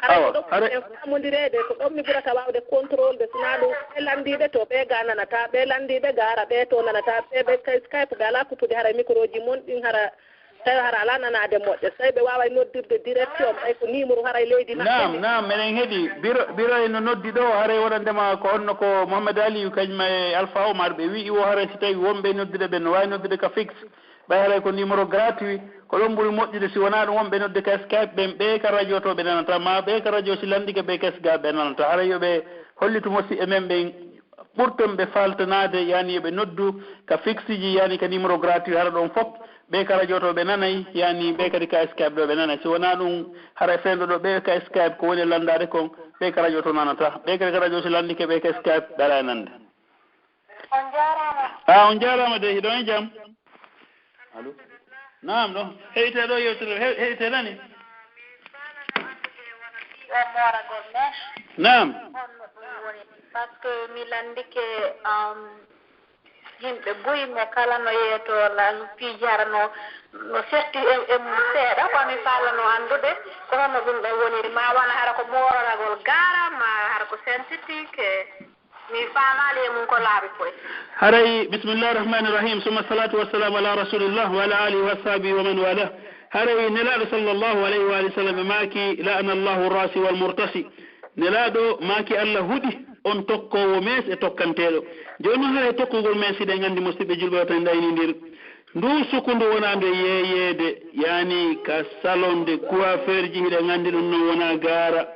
Haray Awa, ko ɗon haray en faamondireede, ko ɗon mi ɓurata waawde contrôle de, sinaa ɗum ɓe lanndiiɓe to, ɓe ga nanata, ɓe lanndiiɓe ga hara, ɓe to nanata, ɓe, ɓe kay Skype, ɓe alaa kutude haray micro ji mon ɗin hara, tawi hara alaa nanaade moƴƴa. So tawi ɓe waaway noddirde direct on, ɓay ko numéro haray leydi maɓɓe Naam, ndi. Naam, meɗen heɗi. Biro, biro e no noddi ɗo, haray wonandema ko onno ko Mouhamed Aliou, kañum e Alpha Omar, ɓe wi'i wo haray si tawi wonɓe noddude ɓen no waawi noddude ka fixe, ɓay haray ko numéro gratuit, ko ɗon ɓuri moƴƴude, si wonaa ɗum wonɓe nodde ka Skype ɓen, ɓe ka radio to ɓe nanata, maa ɓe ka radio si lanndike ɓe ka Skype ɓe nanata. Haray yo ɓe hollitu musiɓɓe men ɓen ɓurton ɓe faltanaade, yani yo ɓe noddu ka fixe ji, yani ka numéro gratuit, hara ɗon fof ɓe ka radio to ɓe nanay, yani ɓe kadi ka Skype ɗo ɓe nanay. Si wonaa ɗum, haray fewndo ɗo ɓe ka Skype ko woni e lanndaade kon, ɓe ka radio to nanata. Ɓe kadi ka radio si lanndike ɓe ka Skype ɓe alaa e nande. On jaaraama. Ah, on jaaraama de, hiɗon e jam? Allo? Naam, ɗo. Heɗitee ɗo yewtere, he-, heɗitee nani? Naam. Parce que mi lanndike, um, yimɓe buy mo kala no yeetoo la, no piiji hara no, no setti e, e mum seeɗa, ko mi faalano anndude ko honno ɗum ɗon woniri, ma wona hara ko moororagol gaara, ma hara ko synthétique, e Mi faamaali e mum ko laaɓi koy. Haray, bismillahi rahmani rahim, summa salatu wassalamu ala rasulillah wa ala alihi wa ashabihi wa man wala. Haray Nelaaɗo sallallahu alayhi wa alihi wa sallam maaki, "La'ana Allahu rasi wal murtasi." Nelaaɗo maaki, "Allah huɗi on tokkoowo mees e tokkanteeɗo." Jooni non, haray tokkugol mees, hiɗen anndi, musiɓɓe julɓe, wata en ɗaynindir. Ndu sukundu wonaa nde yeeyeede, yani ka salon de coiffeur ji, hiɗen anndi ɗum non wonaa gaara.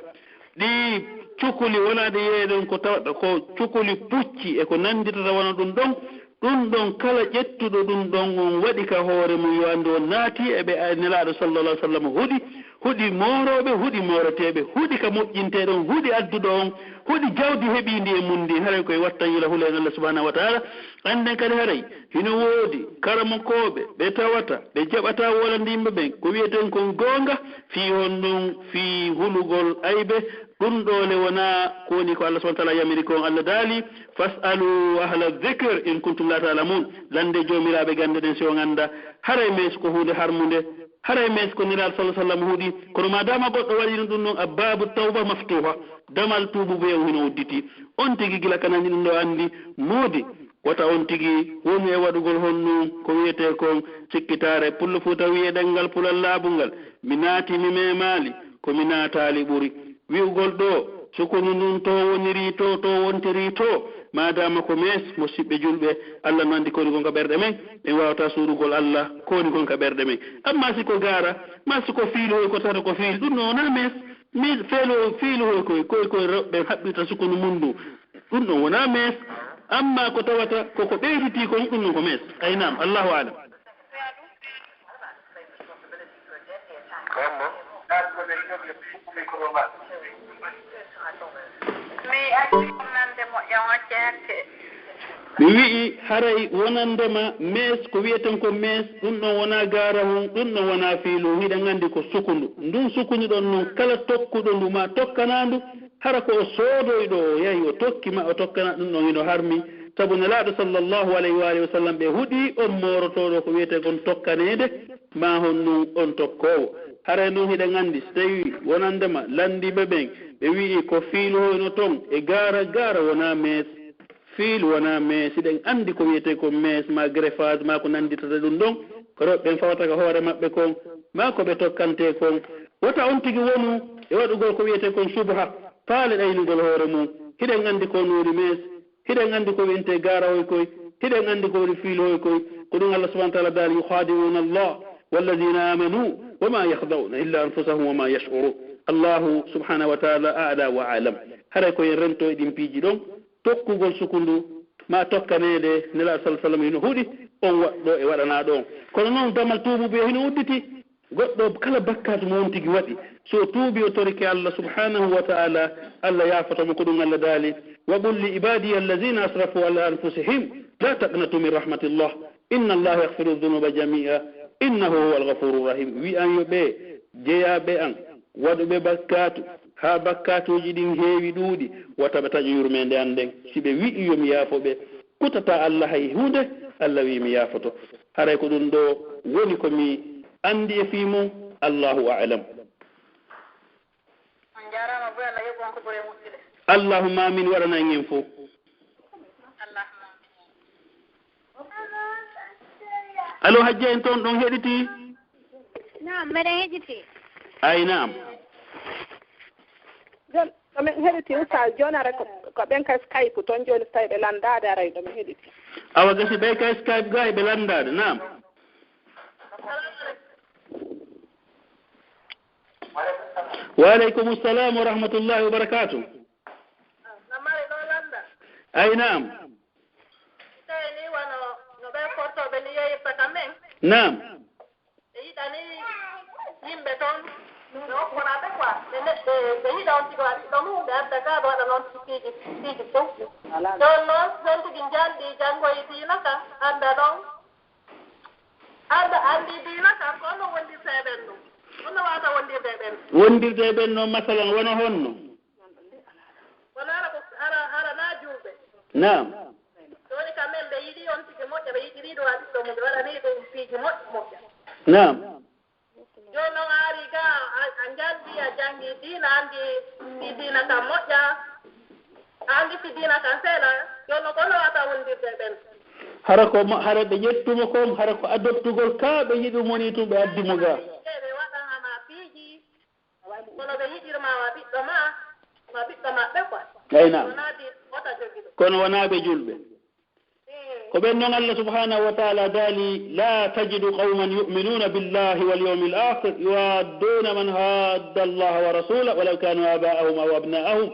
Ɗii cukuli wonaa ɗe yeeɗen ko tawata ko cukuli pucci e ko nannditata wano ɗum ɗon. Ɗum ɗon kala ƴettuɗo ɗum ɗon on waɗi ka hoore mum yo anndu on naati e ɓe Nelaaɗo sallallahu alaihi wasallam huɗi, huɗi moorooɓe, huɗi mooreteeɓe, huɗi ka moƴƴinteeɗo on, huɗi adduɗo on, huɗi jawdi heɓiindi e mum ndin. Haray koye wattan yila hula en Allah subhanahu wa ta'ala. Annden kadi haray hino woodi karamokooɓe ɓe tawata ɓe jaɓataa wolande yimɓe ɓen ko wi'eten kon goonga fii honɗun, fii hulugol aybe. Ɗun ɗoo le wonaa ko woni ko Allah subhanahu wa ta'ala yamiri kon. Allah daali, "Fas'alu ahla dhikr in kuntum la ta'lamun." Lande joomiraaɓe gannde ɗen si on anndaa. Haray mees ko huunde harmunde. Haray mees ko Nelaaɗo sallallahu alaihi wasallam huɗi. Kono maadaama goɗɗo waɗino ɗun ɗon, abbabu tawba maftuha. Damal tuubu buy on hino udditi. On tigi gila ka nanndi ɗun ɗoo anndi moodi. Wota on tigi wonu e waɗugol honɗun ko wi'etee kon sikkitaare. Pullo Fuuta wi'i e ɗemngal Pular laabungal, mi naati, mi meemaali, ko mi naataali ɓuri. Wi'ugol ɗoo, sukundu ndun to woniri to, to wontiri to, maadaama ko mees, musiɓɓe julɓe, Alla no anndi ko woni kon ka ɓerɗe men, en waawataa suuɗugol Alla ko woni kon ka ɓerɗe men. Ammaa si ko gaara, maa si ko fiiluhoy ko tawata ko fiil, ɗun non wonaa mees. Mi feelo fiiluhoy koy, koy, koy rewɓe haɓɓirta sukundu mun ndun. Ɗun ɗon wonaa mees, ammaa ko tawata ko ko ɓeyditii kon, ɗun ɗon ko mees. Ay naam, Allahu a'lam. Mi acci wonande moƴƴa, on acci hakke. Mi wi'i, haray wonande ma mees, ko wi'eten ko mees, ɗun ɗon wonaa gaarahun, ɗun ɗon wonaa fiilun, hiɗen anndi ko sukundu. Ndun sukundu ɗon non, kala tokkuɗo ndu maa tokkanaa ndu, hara ko o soodoyɗo, o yahi o tokki ma o tokkana, ɗun ɗon hino harmi. Sabu Nelaaɗo sallallahu alayhi wa alihi wa sallam ɓe huɗi on moorotooɗo ko wi'etee kon tokkaneede, maa honɗun on tokkoowo. Haray non hiɗen anndi, si tawii wonande ma lanndiiɓe ɓen, ɓe wi'i ko fiilu hoyno ton e gaara, gaara wonaa mees. Fiilu wonaa mees, hiɗen anndi ko wi'etee kon mees, maa greffage, maa ko nannditata ɗun ɗon, ko rewɓe ɓen fawata ka hoore maɓɓe kon, maa ko ɓe tokkantee kon. Wota on tigi wonu e waɗugol ko wi'etee kon subha, faale ɗaynugol hoore mun. Hiɗen anndi ko on woni mees, hiɗen anndi ko wi'entee gaarahoy koy, hiɗen anndi ko woni fiilohoy koy. Ko ɗun Allah subhanahu wa ta'ala daali, "يخادعون الله والذين آمنوا وما يخدعون إلا أنفسهم وما يشعرون." Allahu subhanahu wa ta'ala a'la wa a'lam. Haray ko en rento e ɗin piiji ɗon, tokkugol sukundu, maa tokkaneede Nelaaɗo sallallahu alaihi wasallam hino huɗi, on waɗɗo e waɗanaaɗo on. Kono non damal tuubuɓe hino udditi. Goɗɗo kala bakkaatu mo on tigi waɗi, si o tuubii o torike Allah subhanahu wa ta'ala, Allah yaafoto mo. Ko ɗun Allah daali, "وقل لعبادي الذين أسرفوا على أنفسهم لا تقنطوا من رحمة الله إن الله يغفر الذنوب جميعا إنه هو الغفور الرحيم." Wi'an yo ɓee jeyaaɓe an waɗuɓe bakkaatu, haa bakkaatuuji ɗin heewi ɗuuɗi, wota ɓe taƴu yurmeende an nden. Si ɓe wi'i yo mi yaafo ɓe, kutataa Allah hay huunde, Allah wi'i mi yaafoto. Haray ko ɗun ɗoo woni ko mi anndi e fii mun, Allahu a'lam. On jaaraama buy, Allah yoɓu on ko ɓuri e moƴƴude. Allahumma amin, waɗana en en fow. Allahumma amin. Allo, Hajja, en ton ɗon heɗiti? Naam, meɗen heɗiti. Ay, naam. Jon-, ko men heɗiti, Oustaz, jooni aray ko, ko ɓen ka Skype ton jooni, so tawi ɓe lanndaade aray ɗo men heɗiti. Awa, gasi ɓe ka Skype gaa ɓe lanndaade, naam. Wa aleykum salam wa rahmatullahi wa barakatuh. Ay, naam. Tawi ni wano no ɓen kortooɓe ni yeeyirta ka men. Naam. Ɓe yiɗani yimɓe ton, ɓe okkonaa ɓe quoi. Ɓe ne-, ɓe, ɓe yiɗa on tigi waɗa ɓiɗɗo mum, ɓe adda gaa, ɓe waɗa non tigi piiji, piiji fow. Ɗon non, ɗon tigi njaldi janngoyi diina kan, adda ɗon. Adda anndi diina kan, ko honno wondirta e ɓen ɗum? Honno waawata wondirde e ɓen? Wondirde e ɓen non, masalan, wano honno? Wano hara ko, hara, hara naa juulɓe. Naam. Jooni ka men ɓe yiɗi on tigi moƴƴa, ɓe yiɗiri ɗum a ɓiɗɗo mum, ɓe waɗani ɗum piiji moƴƴi moƴƴa. Naam. Jooni non a ari ga, a, a njaldi, a janngi diina, anndi si diina kan moƴƴa, a anndi si diina kan seeɗa, jooni non ko honno waawata wondirde e ɓen? Hara ko ma-, hara ɓe ƴettu mo kon, hara ko adoptugol ka ɓe yiɗi mo nii tun ɓe addi mo ga. Ɓe waɗan ma piiji, kono ɓe yiɗirma wa ɓiɗɗo ma, ma ɓiɗɗo maɓɓe quoi. Ay naam. Wonaa di-, wota jogiɗo. Kono wonaa ɓe julɓe. Ko ɓen non Allah subhanahu wa ta'ala daali, "لا تجد قوما يؤمنون بالله واليوم الآخر يوادون من حاد الله ورسوله ولو كانوا آباءهم أو أبناءهم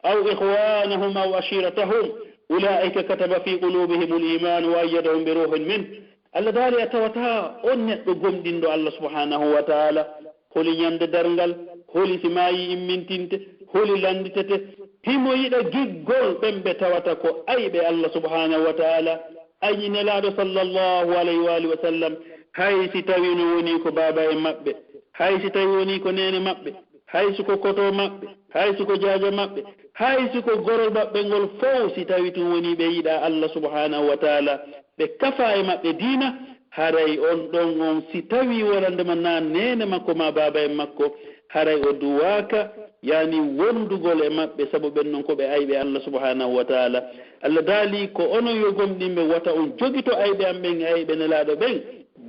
أو إخوانهم أو عشيرتهم أولئك كتب في قلوبهم الإيمان وأيدهم بروح منه." Allah daali, a tawataa on neɗɗo gomɗinɗo Allah subhanahu wa ta'ala, holi ñande darngal, holi si maayii immintinte, holi lannditete. Himo yiɗa giggol ɓen ɓe tawata ko ayɓe Allah subhanahu wa ta'ala, añi Nelaaɗo sallallahu alayhi wa alihi wa sallam, hay si tawii no wonii ko baaba en maɓɓe, hay si tawii wonii ko neene maɓɓe, hay si ko koto maɓɓe, hay si ko jaaja maɓɓe, hay si ko gorol maɓɓe ngol fow, si tawii tun wonii ɓe yiɗaa Allah subhanahu wa ta'ala, ɓe kafaa e maɓɓe diina, haray on ɗon on, si tawii wonandema naa neene makko maa baaba en makko, haray o duwaaka yaani wondugol e maɓɓe, sabu ɓen non ko ɓe ayɓe Allah subhanahu wa ta'ala. Allah daali, ko onon yo gomɗinɓe, wata on jogito ayɓe am ɓen e ayɓe Nelaaɗo ɓen.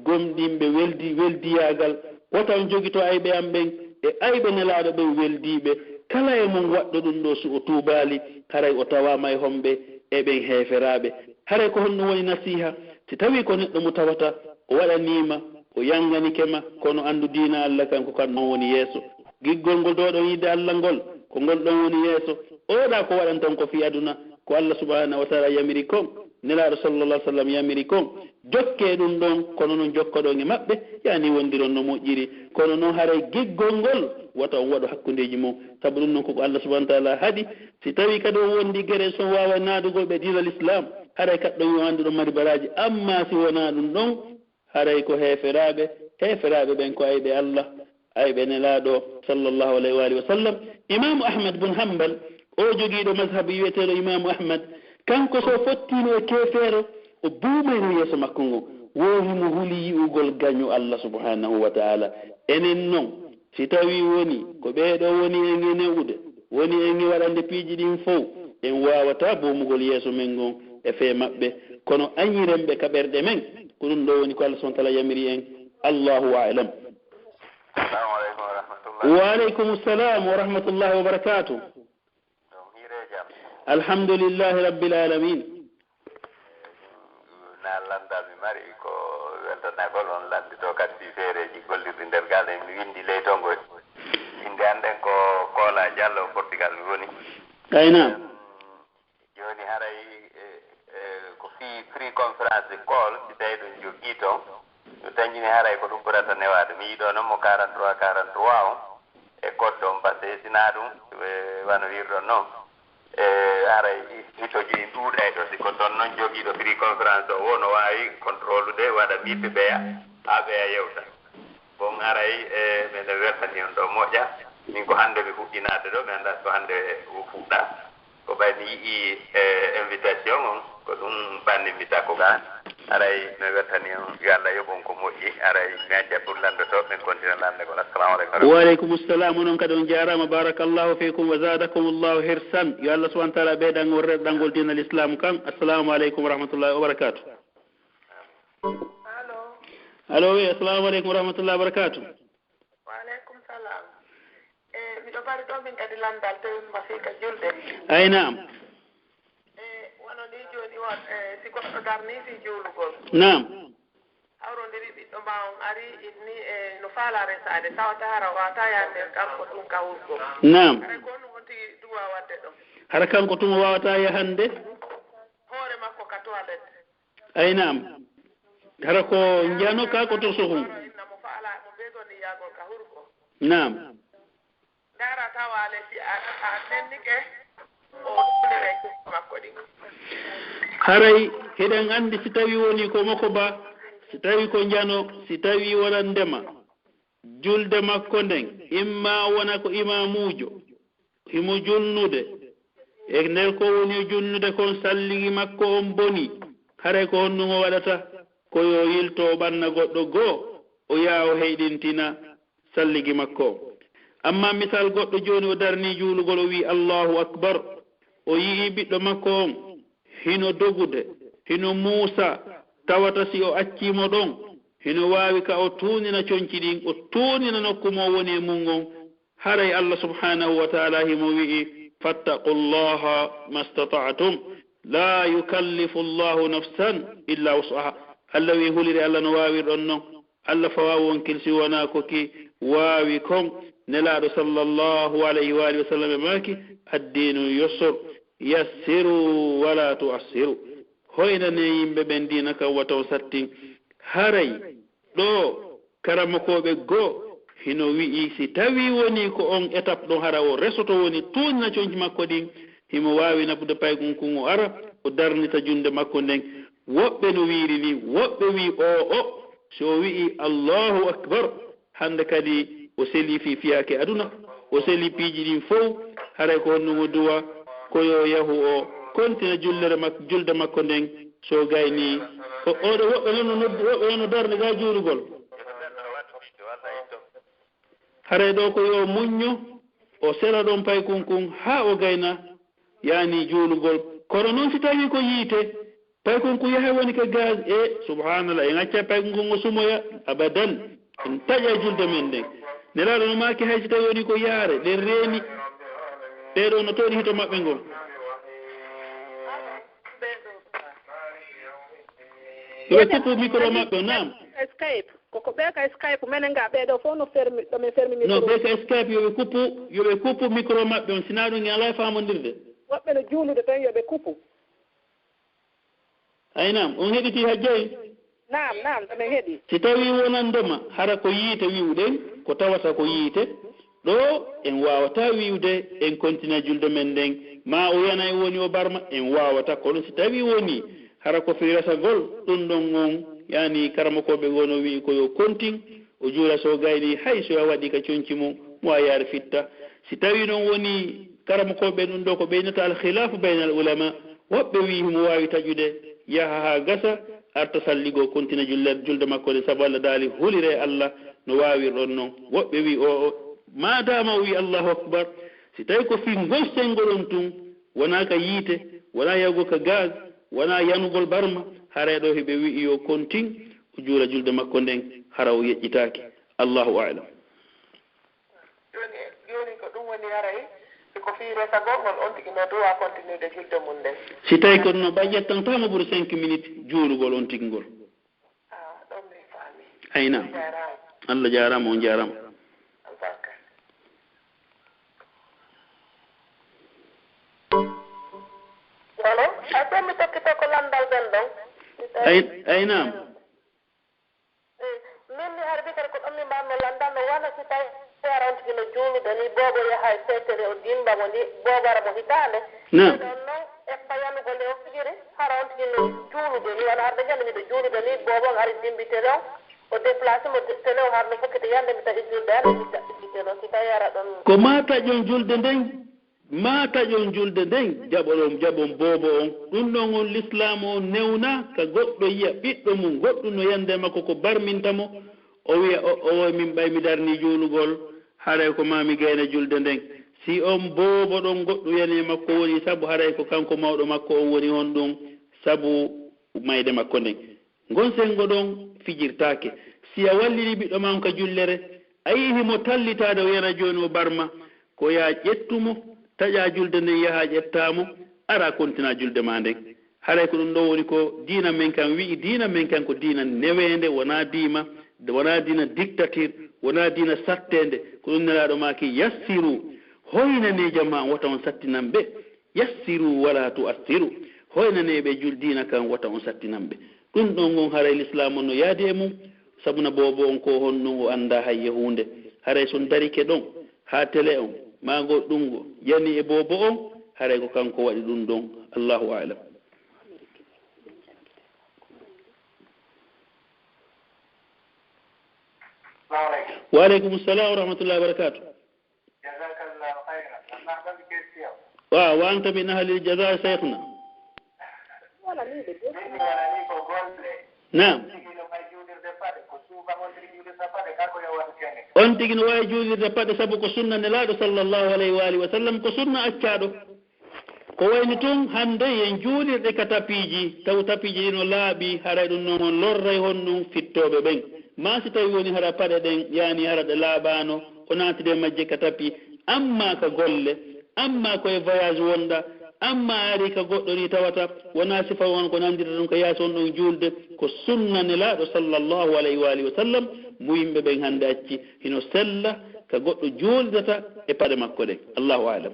Gomɗinɓe weldi-, weldiyaagal, wata on jogito ayɓe am ɓen e ayɓe Nelaaɗo ɓen weldiiɓe. Kala e mon waɗɗo ɗum ɗoo, si o tuubaali, haray o tawaama e homɓe? E ɓen heeferaaɓe. Haray ko honɗum woni nasiiha? Si tawii ko neɗɗo mo tawata o waɗanii ma, o yanganike ma, kono anndu diina Allah kan, ko kan non woni yeeso. Giggol ngol dowɗon yiɗde Allah ngol, ko ngol ɗon woni yeeso. Oɗa ko waɗanton ko fii aduna, ko Allah subhanahu wa ta'ala yamiri kon, Nelaaɗo sallallahu alaihi wasallam yamiri kon. Jokkee ɗum ɗon, kono non jokkoɗon e maɓɓe, yaani wondiron no moƴƴiri. Kono non haray giggol ngol, wata on waɗu hakkundeeji mon. Sabu ɗum non ko ko Allah subhanahu wa ta'ala haɗi. Si tawii kadi on wondi gere, si on waaway naadugol ɓe diina Lislaam, haray kaɗɗon yo anndu ɗon mari baraaji. Ammaa si wonaa ɗum ɗon, haray ko heeferaaɓe, heeferaaɓe ɓen ko ayɓe Allah, ayɓe Nelaaɗo sallallahu alayhi wa alihi wa sallam. Imaamu Ahmad bun Hanbal, oo jogiiɗo mazhabu wi'eteeɗo Imaamu Ahmad, kanko so o fottiino e keefeero, o buumayno yeeso makko ngon, wo himo huli yi'ugol gaño Allah subhanahu wa ta'ala. Enen non, si tawii woni ko ɓee ɗoo woni en e ne'ude, woni en e waɗande piiji ɗin fow, en waawataa buumugol yeeso men ngon e fee maɓɓe, kono añiren ɓe ka ɓerɗe men. Ko ɗum ɗoo woni ko Allah subhanahu wa ta'ala yamiri en. Allahu a'lam. Assalamu alaikum wa rahmatullah. Wa alaikum assalam wa rahmatullahi wa barakatuh. Ɗum hiire jam. Alhamdulillahi rabbil alamin. Na landal mi mari ko weltanagol on landito kadi fii feereeji gollirɗi nder gaal en. Mi windi ley tongo. Innde an ɗen ko Kola Diallo, Portugal mi woni. Ayna. Jooni haray, eh, eh, ko fii free conference call, si tawii ɗum jogii ton, mi tañjini haray ko ɗum ɓurata newaade. Mi yiɗoo non mo quarante-trois quarante-trois on e code on, par ce que si naa ɗum, eh, wano wiirɗon non, eh, haray hito joyi ɗuuɗay ɗo. Si ko ton non jogiiɗo free conference o woo no waawi contrôlude, waɗa miiɓɓe ɓeya, haa ɓeya yewta. Bon, haray, eh, miɗo weltani on ɗo moƴƴa. Min ko hannde mi fuɗɗinaade ɗo, mi anndaa so hannde o fuɗɗa. Ko ɓay mi yi'ii, eh, invitation on, ko ɗum ɓanni mi takko gaa. Haray mi weltani on, yo Allah yoɓ on ko moƴƴi. Haray mi acca pour lanndotooɓe ɓen kontina lanndagol. Assalamu aleykum wa rahmatullahi. Wa aleykum salam. Onon kadi on jaaraama. Barakallahu fiikum wa zaadakumullahu hirsan. Yo Allah subhanahu wa taala ɓeydan on rerɗangol diina l'islam kan. Assalamu aleykum wa rahmatullahi wa barakatuh. Allo. Allo, wi, assalamu aleykum wa rahmatullahi wa barakatuh. Wa aleykum salam. E, miɗo mari ɗo min kadi lanndal tewima fii ka julde. Ay, naam. E, wano ni jooni on, e, si goɗɗo darni fii juulugol. Naam. Hawrondiri ɓiɗɗo ma on ari, inni, e, no faalaa resaade, tawata hara waata yaande kanko tun ka wurgo. Naam. Hara ko honɗun o tigi duwa waɗde ɗon? Hara kanko tun o waawata yahande? Hoore makko ka toilette. Ay, naam. Hara ko njano ka ko to suhun. Inna mo faala, mo ɓeydoni yaagol ka hurgo. Naam. Ndaara tawa le si a, a nennike, o ɗonire makko ɗin. Haray hiɗen anndi si tawi woni ko moko ba, si tawi ko njano, si tawi wonandema julde makko nden, imma wona ko imaamuujo, himo julnude, e nder ko woni julnude kon salligi makko on boni, haray ko honɗun o waɗata? Ko yo yilto o ɓanna goɗɗo goo, o yaha o heyɗintina salligi makko on. Amma misal goɗɗo jooni o darni juulugol, o wi'i, "Allahu Akbar." O yi'i ɓiɗɗo makko on hino dogude, hino muusa, tawata si o accii mo ɗon, hino waawi ka o tuunina conci ɗin, o tuunina nokku mo o woni e mun on, haray Allah subhanahu wa ta'ala himo wi'i, "Fattaqullaha mastata'tum, la yukallifu Allahu nafsan illa wus'aha." Allah wi'i, "Hulire Allah no waawirɗon non." Allah fawaa wonkil si wonaa ko ki waawi kon. Nelaaɗo sallallahu alayhi wa alihi wa sallam e maaki, "Addiinu yusr, yassiru wala tu'assiru." Hoynanee yimɓe ɓen diina kan, wata on sattin. Haray ɗoo karamokooɓe goo hino wi'i, si tawii wonii ko on étape ɗon hara o resoto woni tuunina conci makko ɗin, himo waawi naɓude paygun kun o ara, o darnita junnde makko nden. Woɓɓe no wiiri nii, woɓɓe wi'i, "O'o, si o wi'i Allahu Akbar, hande kadi o selii fii fiyaake aduna, o selii piiji ɗin fow, haray ko honɗun o duwa? Ko yo yahu o kontina jullere mak-, julde makko nden, si o gaynii." O, oɗo woɓɓe non no noddi, woɓɓe non no darni gaa juulugol. Haray ɗoo ko yo muñño, o sera ɗon paykun kun haa o gayna, yani juulugol. Kono non si tawii ko yiite, paykun kun yahay woni ka gaz, e, subhanallah, en acca paykun kun o sumoya, abadan. En taƴa julde men nden. Nelaaɗo no maaki hay si tawii woni ko yaare, ɗen reeni, ɓee ɗoo no toɗi hito maɓɓe ngon. Yo ɓe kuppu micro maɓɓe, naam. Skype. Ko ko ɓee ka Skype, menen ga ɓee ɗoo fof no fermi, ɗo men fermi micro. Non, ɓee ka Skype, yo ɓe kuppu, yo ɓe kuppu micro maɓɓe on, sinaa ɗun en alaa e faamondirde. Woɓɓe no juulude ton, yo ɓe kuppu. Ay naam, on heɗitii Hajjay? Naam, naam, ɗo men heɗii. Si tawii wonandema, hara ko yiite wi'uɗen, ko tawata ko yiite, ɗoo en waawataa wi'ude en kontina julde men nden, maa o yanay woni o barma, en waawataa. Kono si tawii wonii, hara ko fii resagol, ɗun ɗon on, yani karamokooɓe goo no wi'i ko yo kontin, o juula si o gaynii, hay si o waɗii ka conci mun, mo a yaari fitta. Si tawii non wonii karamokooɓe ɓen ɗun ɗoo ko ɓeynata al khilaafu baynal ulama, woɓɓe wi'i himo waawi taƴude, yaha haa gasa, arta salli goo, kontina julle-, julde makko nden, sabu Allah daali, huliree Allah no waawirɗon non. Woɓɓe wi'i, o'o, maadaama o wi'i Allahu Akbar, si tawii ko fii ngon senngo ɗon tun, wonaa ka yiite, wonaa yahugol ka gaz, wonaa yanugol barma, haray ɗoo hiɓe wi'i yo kontin, o juula julde makko nden, hara o yeƴƴitaaki. Allahu a'lam. Jooni, jooni ko ɗun woni haray, si ko fii resagol ngol, on tigi no duwaa kontinude julde mun nden. Si tawii ko no ɓay ƴettantaama ɓuri cinq minutes juulugol on tigi ngol. Ah, ɗon mi faami. Ay naam. Jaaraama. Allah jaaraama, on jaaraama. Albarka. Allo? Ay, so mi tokkitoo ko lanndal ɓen ɗon. Ay, ay naam. Eh, min mi hari bikere ko ɗon mi mbaanno lanndal no wano si tawi hara on tigi no juulude ni, boobo yaha e seetere o dimba mo ni, boobo ara mo hitaande. Naam. Ɗon non e payanugol e o fijiri, hara on tigi no juulude ni, wano arde jannde miɗo juulude ni, boobo on ari dimbitele on, o déplacé mo de-, tele on har no fokkete yande mi taƴi julde, hara mi taƴi tele on, si tawi hara ɗon. Ko maa taƴon julde nden, maa taƴon julde nden, jaɓoɗon, jaɓon boobo on. Ɗun ɗon on lislaamu on newnaa ka goɗɗo yi'a ɓiɗɗo mun, goɗɗun no yande makko ko barminta mo, o wi'a, o, o, min ɓay mi darnii juulugol, haray ko maa mi gayna julde nden. Si on boobo ɗon goɗɗun yani e makko woni, sabu haray ko kanko mawɗo makko on woni honɗun, sabu mayde makko nden. Ngon senngo ɗon fijirtaake. Si a wallini ɓiɗɗo maa on ka jullere, a yi'i himo tallitaade o yana jooni o barma, ko yaa ƴettu mo, taƴaa julde nden, yahaa ƴettaa mo, araa kontinaa julde maa nden. Haray ko ɗun ɗoo woni ko diina men kan wi'i. Diina men kan ko diina neweende, wonaa diima, wonaa diina dictature, wonaa diina satteende. Ko ɗun Nelaaɗo maaki, yassiru, hoynanee jamaa on, wota on sattinan ɓe. Yassiru wala tu'assiru. Hoynanee ɓe jul-, diina kan, wota on sattinan ɓe. Ɗun ɗon on haray lislaamu on no yaadi e mun, sabuna boobo on ko honɗun o anndaa hay e huunde. Haray si on darike ɗon, haa tele on, maa goɗɗun goo, yani e boobo on, haray ko kanko waɗi ɗun ɗon. Allahu a'lam. Wa aleykum salam wa rahmatullahi wa barakatuh. Jazakallahu khairan. Amma ban question. Wa, wa anta min ahli al-jaza, shaykhna. Min mi wala ni ko golle. Naam. Tigi no way juulirde paɗe, ko suuba on tigi juulirta paɗe, ka ko yo waɗu kene. On tigi no waawi juulirde paɗe sabu ko sunna Nelaaɗo sallallahu alayhi wa alihi wa sallam, ko sunna accaaɗo. Ko wayni tun hande yen juulirɗe ka tapiiji, taw tapiiji ɗin no laaɓi, haray ɗun non on lorray honɗun fittooɓe ɓen. Maa si tawi woni hara paɗe ɗen, yani hara ɗe laaɓaano, o naatiri e majje ka tapi, amma ka golle, amma ko e voyage wonɗa, amma a ari ka goɗɗo ni tawata, wonaa sifa on ko nandirta ɗun ka yaasi on ɗon juulde, ko sunna Nelaaɗo sallallahu alayhi wa alihi wa sallam, mo yimɓe ɓen hande acci, hino sella ka goɗɗo juuldata e paɗe makko ɗen. Allahu a'lam.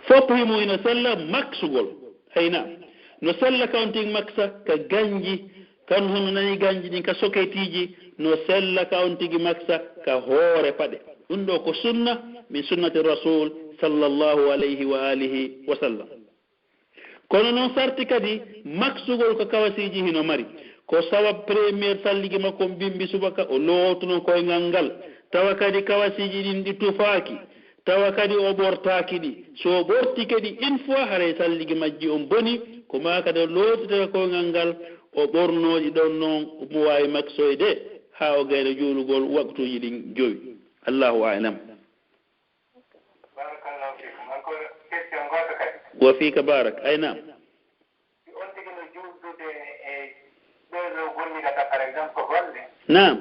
Fof himo ina sella maksugol. Ay naam. No sella ka on tigi maksa ka ganji, kan hono nani ganji ɗin ka soketiiji, no sella ka on tigi maksa ka hoore paɗe. Ɗun ɗoo ko sunna min sunnati Rasul sallallahu alayhi wa alihi wa sallam. Kono non sarti kadi maksugol ko kawasiiji hino mari. Ko sabab premier salligi makko on bimbi subaka o lootuno koyngal ngal. Tawa kadi kawasiiji ɗin ɗi tufaaki. Tawa kadi o ɓortaaki ɗi. Si o ɓortike ɗi une fois, haray salligi majji on boni. Ko maa kadi o lootitata koyngal ngal, o ɓornoo ɗi ɗon non, mo waawi maksoyde. haa o gayna juulugol waqtuuji ɗin jowi. Allahu a'lam. Barakallahu fikum. Encore question gooto kadi. Wa fiika barak. Ay naam. Si on tigi no juuldude e ɓee ɗoo gollidata, par exemple, ko golle. Naam.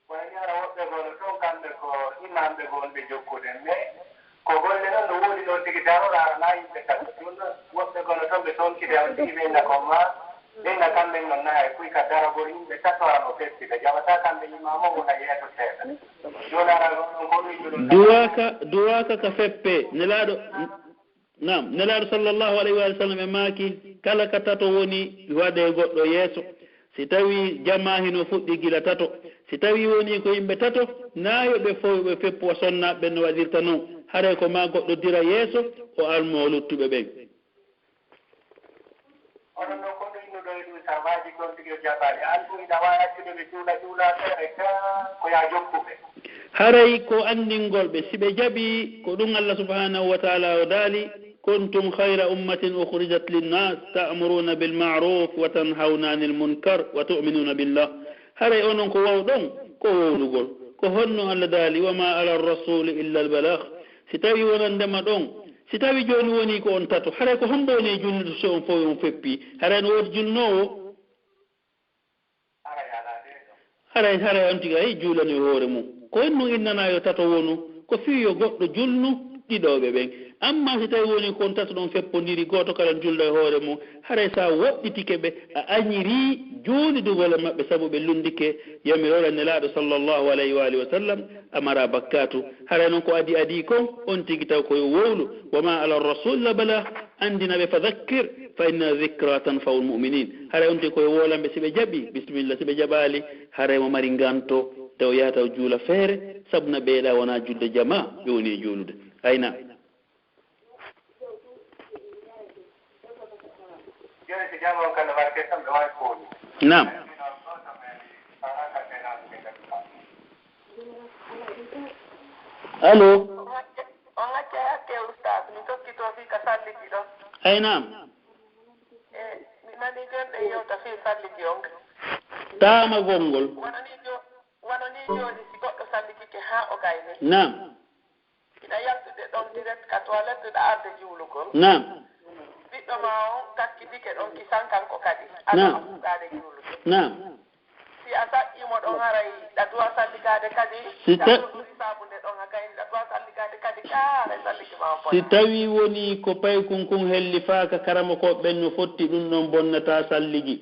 Wayni hara woɓɓe goo no toon, kamɓe ko imamɓe goo wonɓe jokkude, mais ko golle noon no woodi ɗoon tigi darora, hara naa yimɓe tato. Ɗum noon, woɓɓe goo no toon ɓe tonkide on tigi, ɓe inna ko ma, ɓe inna kamɓe noon naa e kuy ka daragol yimɓe tato, hara no fetti, ɓe jaɓataa kamɓe imam on wona yeeso seeɗa. Jooni hara ɗum ɗoon ko ɗum ɗum Duwaaka, duwaaka ka feppe. Nelaaɗo, naam, Nelaaɗo sallallahu alayhi wa sallam e maaki, kala ka tato woni, waɗee goɗɗo yeeso. Si tawii jamaa hino fuɗɗi gila tato, si tawii wonii ko yimɓe tato, naa yo ɓe fow ɓe feppu wa sonnaaɓe ɓen no waɗirta non, haray ko maa goɗɗo dira yeeso, o almoo luttuɓe ɓen. Onon non, ko no innuɗon e ɗum, so a waajii toon tigi o jaɓaali, aan tun hiɗa waawi accude ɓe juula, juula feere ka, ko yo a jokku ɓe. Haray ko anndingol ɓe, si ɓe jaɓii, ko ɗum Allah subhanahu wa ta'ala o daali, كنتم خير أمة أخرجت للناس تأمرون بالمعروف وتنهون عن المنكر وتؤمنون بالله. Haray onon ko wawɗon ko wowlugol. Ko honno Allah daali, وما على الرسول إلا البلاغ. Si tawii wonandema ɗon, si tawii jooni wonii ko on tato, haray ko hombo woni e julnude si on fow on feppii? Haray no woodi julnoowo? Haray, haray on tigi hay juulani e hoore mun. Ko en nun innanaa yo tato wonu, ko fii yo goɗɗo julnu ɗiɗooɓe ɓen. Ammaa si tawii wonii ko on tato ɗon feppondiri, gooto kala julda e hoore mun, haray si a woɗɗitike ɓe, a añirii juulidugol e maɓɓe sabu ɓe lunndike yamiroore Nelaaɗo sallallahu alayhi wa alihi wa sallam, a maraa bakkaatu. Haray non ko adii adii kon, on tigi taw ko yo wowlu, وما على الرسول إلا البلاغ. Anndina ɓe, فذكر فإن الذكرى تنفع المؤمنين. Haray on tigi ko yo wowlan ɓe si ɓe jaɓii, bisimilla, si ɓe jaɓaali, haray mo mari nganto, taw yaha taw juula feere, sabu na ɓeeɗa wonaa julde jamaa, ɓe woni e juulude. Ay naam. Jooni si jamaa on kala warke tan ɓe waawi ko woni. Naam. Allo. On accay hakke ustaas, mi tokkitoo fii ka salligi ɗon. Ay naam. E, mi nanii jon ɗen yewta fii salligi on. Taamagol ngol. Wano nii jo, wano nii jooni si goɗɗo salligike haa o gayni. Naam. Hiɗa yaltude ɗon direct ka toilette hiɗa arde juulugol. Naam. Ɓiɗɗo maa on takkitike ɗon kisan kanko kadi. Aɗa Naam. a fuɗɗaade juulugol. Naam. Si a saƴƴii mo ɗon haray ɗa duwa salligaade kadi. Si Ɗa ta- ɗoɗɗori saabu nde ɗon a gayni ɗa duwa salligaade kadi kaa haray salligi maa on Si bonaa. tawii wonii ko paykun kun hellifaaka, karamokooɓe ɓen no fotti ɗun ɗon bonnataa salligi.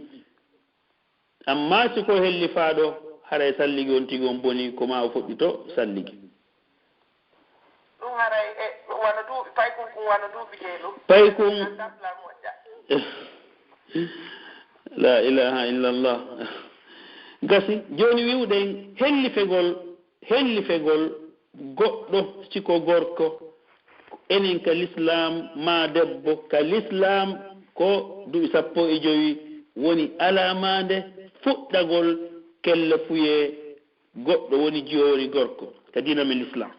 Ammaa si ko hellifaaɗo, haray salligi on tigi on bonii, ko maa o fuɗɗito salligi. Ɗum haray e wano duuɓi, paykun kun wano duuɓi jeelu. Paykun. Gandal lan moƴƴa. La ilaha illallah. Gasi, jooni wi'uɗen hellifegol, hellifegol goɗɗo si ko gorko, enen ka lislaam, maa debbo ka lislaam, ko duuɓi sappo e jowi woni alamaande fuɗɗagol kellefuyee goɗɗo woni jiwo woni gorko ka diina men l'islam.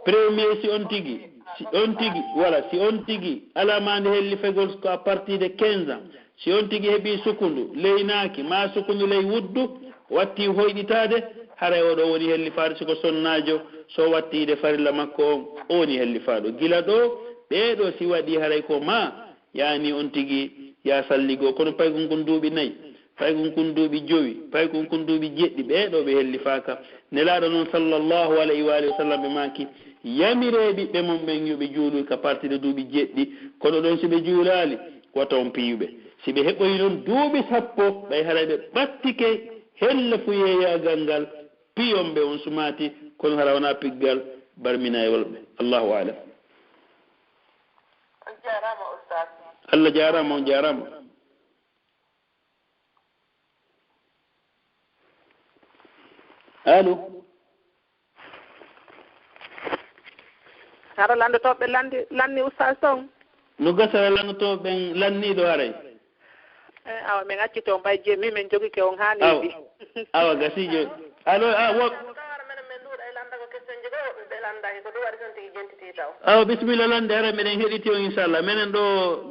Premier, si on tigi, si on tigi, wala si on tigi alamaande hellifegol ko à partir de quinze ans, si on tigi heɓi sukundu ley naaki, maa sukundu ley wuddu, watti hoyɗitaade, haray oɗo woni hellifaade, si ko sonnaajo, so watti de farilla makko on, o woni hellifaaɗo. Gila ɗo, ɓee ɗo si waɗi haray ko maa, yaani on tigi ya salligo, kono paykun kun duuɓi nayi, paykun kun duuɓi jowi, paykun kun duuɓi jeɗɗi, ɓee ɗo ɓe hellifaaka. Nelaaɗo non sallallahu alayhi wa alihi wa sallam ɓe maaki, yamiree ɓiɓɓe mon ɓen yo ɓe juulu ka partie de duuɓi jeɗɗi, kono ɗon si ɓe juulaali, wata on piyu ɓe. Si ɓe heɓoyi non duuɓi sappo, ɓay haray ɓe ɓattike hella fu yeeyaagal ngal, piyon ɓe on sumaati, kono hara wonaa piggal barminaayol ɓe. Allahu a'lam. On jaaraama, Ustaas. Allah jaaraama, on jaaraama. Allo. Hara lanndotooɓe lanndi, lanni Ustaas ton? No gasa lanndotooɓe ɓen lanniiɗo haray. Eh, awa, min acci toon, ɓay je-, min, min jogike on haa Awa, neeɓi. Awa, gasi jooni. Allo, a, wo-, Ɗo hara menen min ɗuuɗa e lanndagol question ji ɗo, woɓɓe ɓe lanndaaki, ko ɗum waɗi toon tigi jentiti taw. Awa, bisimilla lannde, hara meɗen heɗiti on, inchallah. Menen ɗo,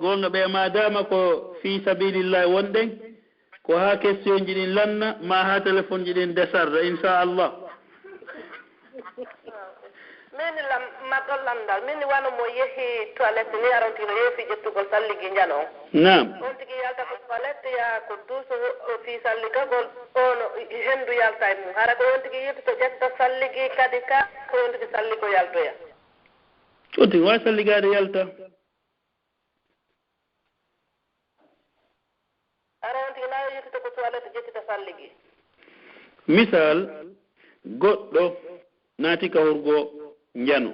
goonga ɓe, maadaama ko fii sabilillahi wonɗen, Ko haa questionji ɗin lanna, maa haa telefonji ɗin desarda, insha Allah. Min lam-, ma ɗon lamndal. Min wano mo yehi toilette ni, aron tigi no yehi fii ƴettugol salligi njano on. Naam. On tigi yalta ko toilette, yaa ko duuso o fii salligagol, on henndu yalta e mum. Hara ko on tigi yiltito ƴetta salligi kadi ka, ko on tigi salligo yaltoya. On tigi waawi salligaade yalta. Hara on tigi na yiltito ko toilette ƴettita salligi. Misal, goɗɗo naati ka hurgo njano.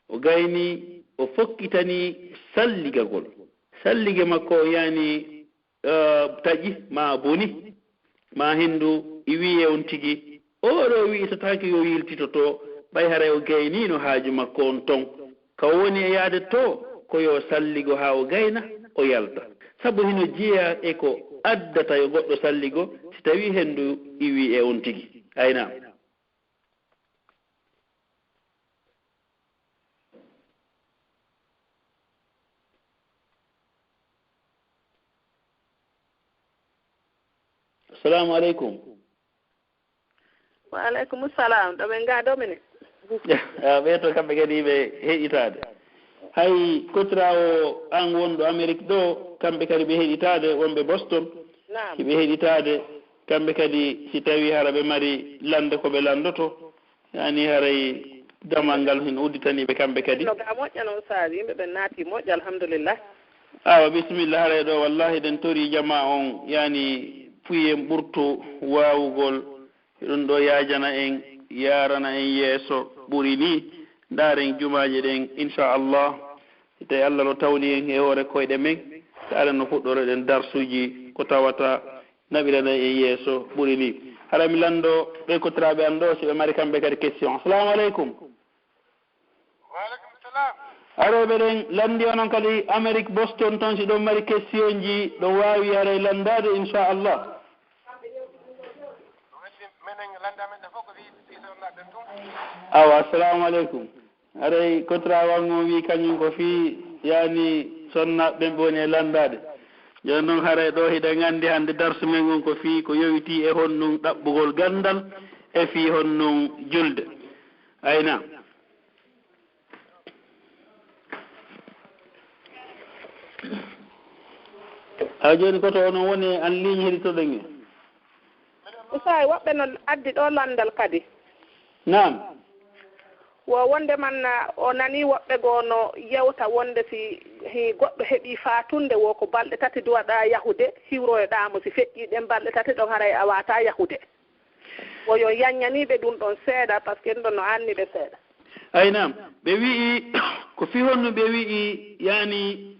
O gaynii, o fokkitanii salligagol. Sallige makko on yani, eh, taƴi, maa boni, maa henndu, i wi'i e on tigi, "Oo ɗoo wi'itataake yo yiltito too, ɓay haray o gayniino haaju makko on ton. Ka o woni e yaade too, ko yo salligo haa o gayna, o yalta. Sabu hino jeyaa e ko addata yo goɗɗo salligo, si tawii henndu i wi'i e on tigi." Ay naam. Assalamu aleykum. Wa aleykum salam. Ɗo ɓen ga Dominique. Ah, ɓee to kamɓe kadi ɓe heɗitaade. Hay kotiraawo an wonɗo Amérique ɗo, kamɓe kadi ɓe heɗitaade, wonɓe Boston, Naam. Hiɓe heɗitaade. Kamɓe kadi, si tawii hara ɓe mari lande ko ɓe landoto, yani haray damal ngal hino udditanii ɓe kamɓe kadi. No ga moƴƴa non, Saari, yimɓe ɓen naati moƴƴa, alhamdulillah. Awa, bisimilla, haray ɗo, wallahi, eɗen torii jamaa on, yani, puyen ɓurtu waawugol, hiɗum ɗo yaajana en, yaarana en yeeso, ɓuri nii, ndaaren jumaaje ɗen, insha Allah, si tawii Allah no tawni en e hoore koyɗe men, ndaaren no fuɗɗoroɗen darsuuji, ko tawata naɓiranay en yeeso ɓuri nii. Hara mi lanndoo ɓee kotiraaɓe an ɗoo, si ɓe mari kamɓe kadi question. Assalamu aleykum. Wa aleykum salam. Arooɓe ɗen lanndi onon kadi Amérique Boston ton, si ɗon mari questionji, ɗon waawi haray lanndaade, insha Allah. Menen lannda men ɗo fof ko fii, fii sonnaaɓe ɓen tun. Awa, assalamu aleykum. Haray kotiraawo an on wi'i kañum ko fii, yani, sonnaaɓe ɓen ɓe woni e lanndaade. Jooni non haray ɗoo hiɗen anndi hannde darsu men on ko fii ko yowitii e honɗum ɗaɓɓugol ganndal e fii honɗum julde. Ay naam. Awa jooni ko to onon woni en ligne heɗitoɗen en. Usay, woɓɓe no addi ɗoo lanndal kadi. Naam. Wo wonde man, o nanii woɓɓe goo no yewta wonde si hi goɗɗo heɓii faatunde, wo ko balɗe tati duwaɗaa yahude, hiwroyoɗaa mo. Si feƴƴii ɗen balɗe tati ɗon, haray a waawataa yahude. Wo yo yanñanii ɓe ɗun ɗon seeɗa, parce que ɗun ɗon no anni ɓe seeɗa. Ay naam, ɓe wi'i, ko fii honno ɓe wi'i, yani,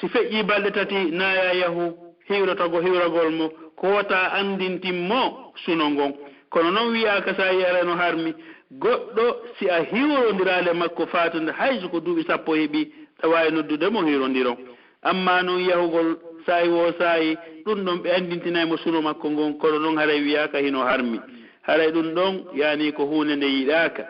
si feƴƴii balɗe tati, naaya yahu hiwrotagol hiwragol mo, ko wota anndintin mo suno ngon. Kono non wi'aaka si a yi'ii no harmi, goɗɗo si a hiwrondiraali e makko faatunde, hay so ko duuɓi sappo heɓii, ɗa waawi noddude mo hiwrondiron. Ammaa non yahugol saa'i woo saa'i, ɗun ɗon ɓe anndintinay mo suno makko ngon, kono non haray wi'aaka hino harmi. Haray ɗun ɗon, yani ko huunde nde yiɗaaka.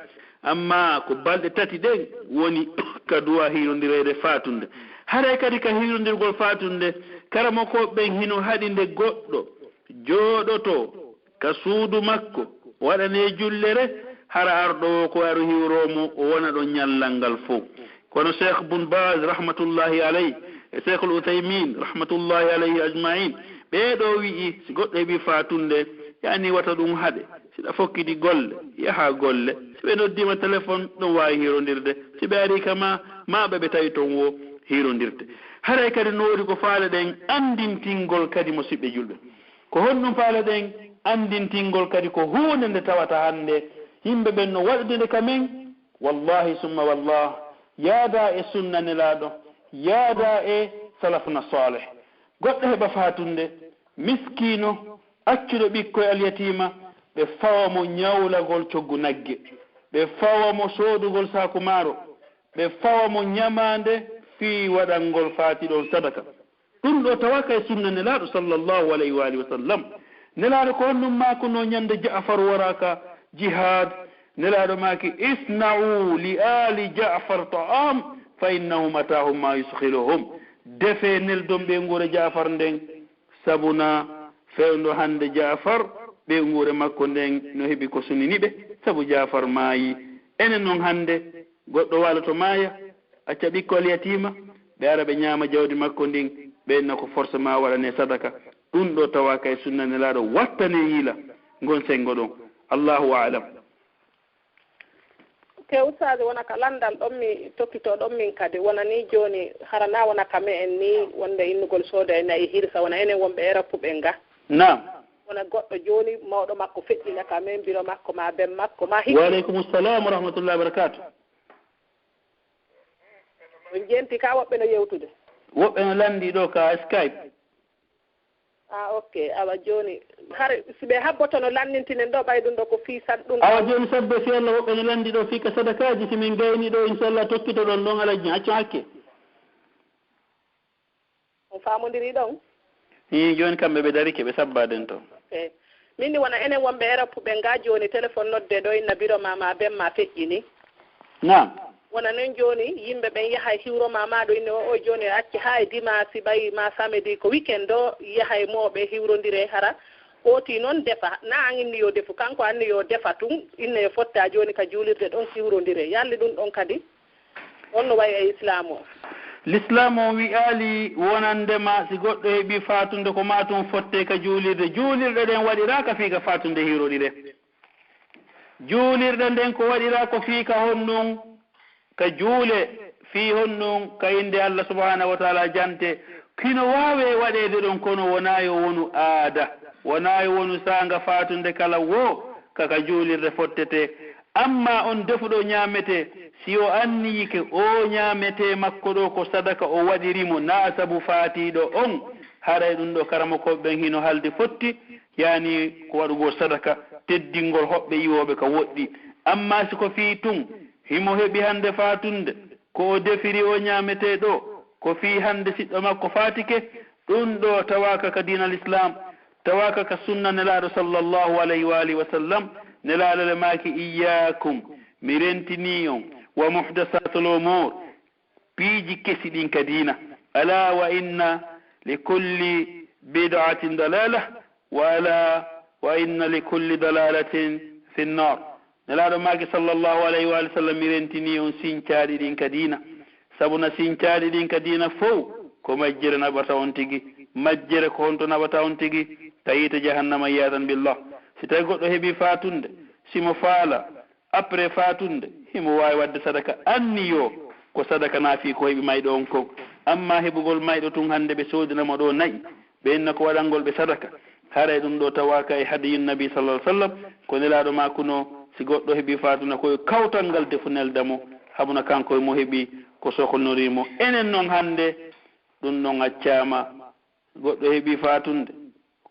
Ammaa ko balɗe tati ɗen woni ka duwaa hiirondireede faatunde. Haray kadi ka hiirondirgol faatunde, karamokooɓe ɓen hino haɗi nde goɗɗo jooɗotoo ka suudu makko, waɗanee jullere, hara arɗo woo ko aru hiwroo mo, o wona ɗon ñallal ngal fow. Kono Cheikh Bun Baz, rahmatullahi alayhi, e Cheikhul Uthaymin, rahmatullahi alayhi ajma'in, ɓee ɗoo wi'i, si goɗɗo heɓii faatunde, yani wata ɗun haɗe. Si ɗa fokkiti golle, yahaa golle. Si ɓe noddii ma telefon, ɗon waawi hirondirde. Si ɓe arii ka maa, maa ɓe ɓe tawi ton woo, hirondirde. Haray kadi no woodi ko faale ɗen anndintingol kadi, musiɓɓe julɓe. Ko honɗun faale ɗen anndintingol kadi? Ko huunde nde tawata hannde yimɓe ɓen no waɗude nde ka men. Wallahi summa wallah, yaadaa e sunna Nelaaɗo, yaadaa e salafuna saalih. Goɗɗo heɓa faatunde, miskiino, accuɗo ɓikkoy alyatiima, ɓe fawa mo ñawlagol coggu nagge, ɓe fawa mo soodugol saaku maaro, ɓe fawa mo ñamaande fii waɗangol faati ɗon sadaka. Ɗun ɗoo tawaaka e sunna Nelaaɗo sallallahu alayhi wa alihi wa sallam. Nelaaɗo ko honɗun maakunoo ñande Ja'far wara ka jihaad? Nelaaɗo maaki, "Isna'u li aali Ja'far ta'am, fa innahum ataahum ma yusghiluhum." Defee, neldon ɓe nguure Ja'far nden, sabuna Fewndo hande Jaafar, ɓeynguure makko nden no heɓi ko sunini ɓe, sabu Jaafar maayi. Enen non hande, goɗɗo waaloto maaya, acca ɓikkol yatiima, ɓe ara ɓe ñaama jawdi makko ndin, ɓe inna ko forcément waɗanee sadaka. Ɗun ɗoo tawaaka e sunna Nelaaɗo, wattanee yiila ngon senngo ɗon. Allahu a'lam. Ke ustaazi, wona ka lanndal ɗon mi tokkitoo ɗon min kadi, wona nii jooni, hara naa wona ka me'en nii, wonde innugol sooda e na'i hirsa, wona enen wonɓe Erop ɓen ga. Naam. Wona goɗɗo jooni, mawɗo makko feƴƴina ka men, biro makko maa ben makko maa hikki. Wa aleykumu salaam wa rahmatullahi wa barakaatu. On jenti ka woɓɓe no yewtude. Woɓɓe no lanndii ɗoo ka Skype. Ah, ok. Awa jooni, hara si ɓe habbotono lanndintinen ɗoo, ɓay ɗun ɗoo ko fii saɗ-, ɗun. Awa jooni, sabbe si Allah woɓɓe no lanndi ɗoo fii ka sadakaaji, si min gayni ɗoo, inshallah, tokkitoɗon ɗon, Alaji, accon hakke. On faamondirii ɗon? Hii, jooni kamɓe ɓe darike, ɓe sabbaaden ton. Ok. Min ni wona enen wonɓe Erop ɓen ga jooni, telefon noddee ɗoo, inna biro maa, maa ben maa feƴƴini. Naam. Wona non jooni, yimɓe ɓen yahay hiwro maa, maa ɗoo inne o, o jooni e acci haa e dimaasi, ɓay maa samedi, ko weekend ɗoo, yahay moo ɓe hiwrondiree hara. Ooti non defa, naa an inni yo defu, kanko anni yo defa tun, inne yo fotta jooni ka juulirde ɗon hiwrondiree. Yalli ɗun ɗon kadi, on no wa'i e Islaamu on? Lislaamu on wi'aali wonandema si goɗɗo heɓii faatunde ko maa tun fottee ka juulirde, juulirɗe ɗen waɗiraaka fii ka faatunde hiwrondiree. Juulirɗe nden ko waɗiraa ko fii ka honɗun? Ka juule. Fii honɗun? Ka innde Allah subhaanahu wa ta'aalaa jante. Hino waawee waɗeede ɗon, kono wonaa yo wonu aada. Wonaa yo wonu saanga faatunde kala woo ka ka juulirde fottetee. Ammaa on defuɗo ñaametee, si o anniyike oo ñaametee makko ɗoo ko sadaka o waɗiri mo, naa sabu faatiiɗo on, haray ɗun ɗoo karamokooɓe ɓen hino haldi fotti, yaani ko waɗugol sadaka, teddingol hoɓɓe iwooɓe ka woɗɗi. Ammaa si ko fii tun, himo heɓi hande faatunde, ko o defiri oo ñaametee ɗoo, ko fii hande siɗɗo makko faatike, ɗun ɗoo tawaaka ka diinal Islaam, tawaaka ka sunna Nelaaɗo sallallaahu alayhi wa aalihi wa sallam, Nelaaɗo le maaki, iyyaakum, mi rentinii on, wa muhdasaatul umuur, piiji kesi ɗin ka diina. Alaa wa inna li kulli bid'atin dalaala, wa alaa wa inna li kulli dalaalatin fin naar. Nelaaɗo maaki sallallaahu alayhi wa aalihi wa sallam, mi rentinii on sincaaɗi ɗin ka diina. Sabu na sincaaɗi ɗin ka diina fow, ko majjere naɓata on tigi. Majjere ko honto naɓata on tigi? Ka yiite jahannama, iyaadan billah. Si tawi goɗɗo heɓii faatunde, si mo faala, après faatunde, himo waawi waɗde sadaka, anniyoo ko sadaka naa fii ko heɓi mayɗo on kon. Ammaa heɓugol mayɗo tun hande ɓe soodina mo ɗoo na'i, ɓe inna ko waɗangol ɓe sadaka, haray ɗun ɗoo tawaaka e hadiyun Nabi sallallaahu alayhi wa sallam, ko Nelaaɗo maakunoo, si goɗɗo heɓii faatunde ko yo kawtal ngal defu nelda mo, habuna kanko e mo heɓi ko sohlunorii mo. Enen non hande, ɗun ɗon accaama. Goɗɗo heɓii faatunde,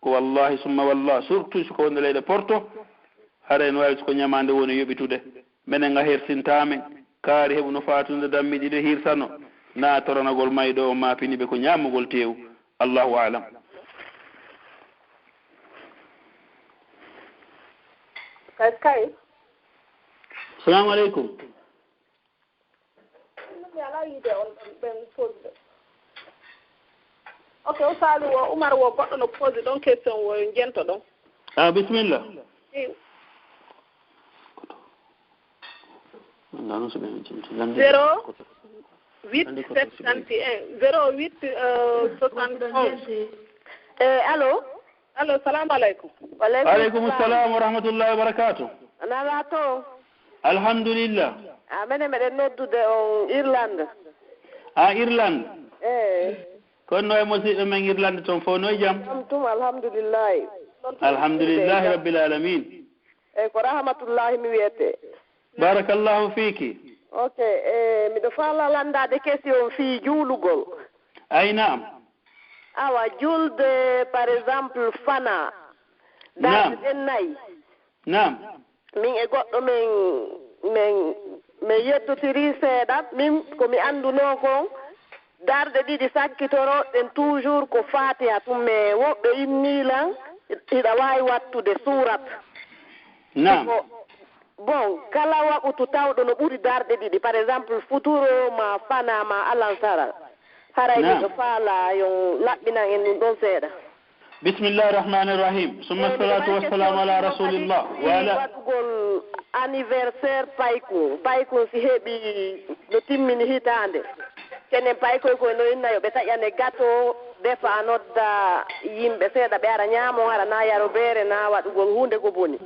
ko wallaahi summa wallaahi, surtout si ko wonde leyɗe Porto, haray no waawi si ko ñamaande woni yoɓitude. Menen a hersintaa men, kaari heɓuno faatunde dammi ɗiɗi hirsano, naa toranagol mayɗo on maa pini ɓe ko ñaamugol teewu. Allaahu a'lam. Kay, kay. Salaamu aleykum. Mi alaa yiide on ɗon ɓen posde. Ok, o Saalu wo, Umar wo, goɗɗo no posi ɗon question wo, yo jento ɗon. Ah, bisimilla. I- Nanu so ɓen jenti lande. Zéro huit septante et un, zéro huit, euh, soixante et onze. Eh, allo? Allo, salaamu aleykum. Aleykum salam wa rahmatullahi wa barakatuh. Nalaa to? Alhamdulillah. A mene meɗen noddude on Irlande. A Irlande? Eey. Kono no e musiɓɓe men Irlande ton fof no e jam? Jam tum, alhamdulillahi. Alhamdulillahi rabbil alamin. Eey, ko Rahmatullahi mi wiyetee. Barakallahu fiiki. Ok, e, miɗo faalaa lanndaade question fii juulugol. Ay, naam. Awa, juulde, par exemple, fanaa. Naam. Darɗe ɗen nayi. Naam. Min e goɗɗo men, men, men yeddotirii seeɗa. Min, ko mi anndunoo kon, darɗe ɗiɗi sakkitoroo ɗen toujours ko Faatiha tun, mais woɓɓe innii lan, hiɗa waawi wattude suurat. Naam. Ko, bon, kala waqutu tawɗo no ɓuri darɗe ɗiɗi, par exemple, futuro maa fanaa maa alansara. Haray miɗo faalaa yo on laɓɓinan en ɗun ɗon seeɗa. Bismillahi rahmani rahim. Summa salatu wassalamu ala rasulillah wa ala waɗugol anniversaire paykun. Paykun si heɓi no timmini hitaande. Kenen paykoy koy no inna yo ɓe taƴane gato, defa nodda yimɓe seeɗa ɓe ara ñaamo, hara na yaro beere na waɗugol huunde ko boni.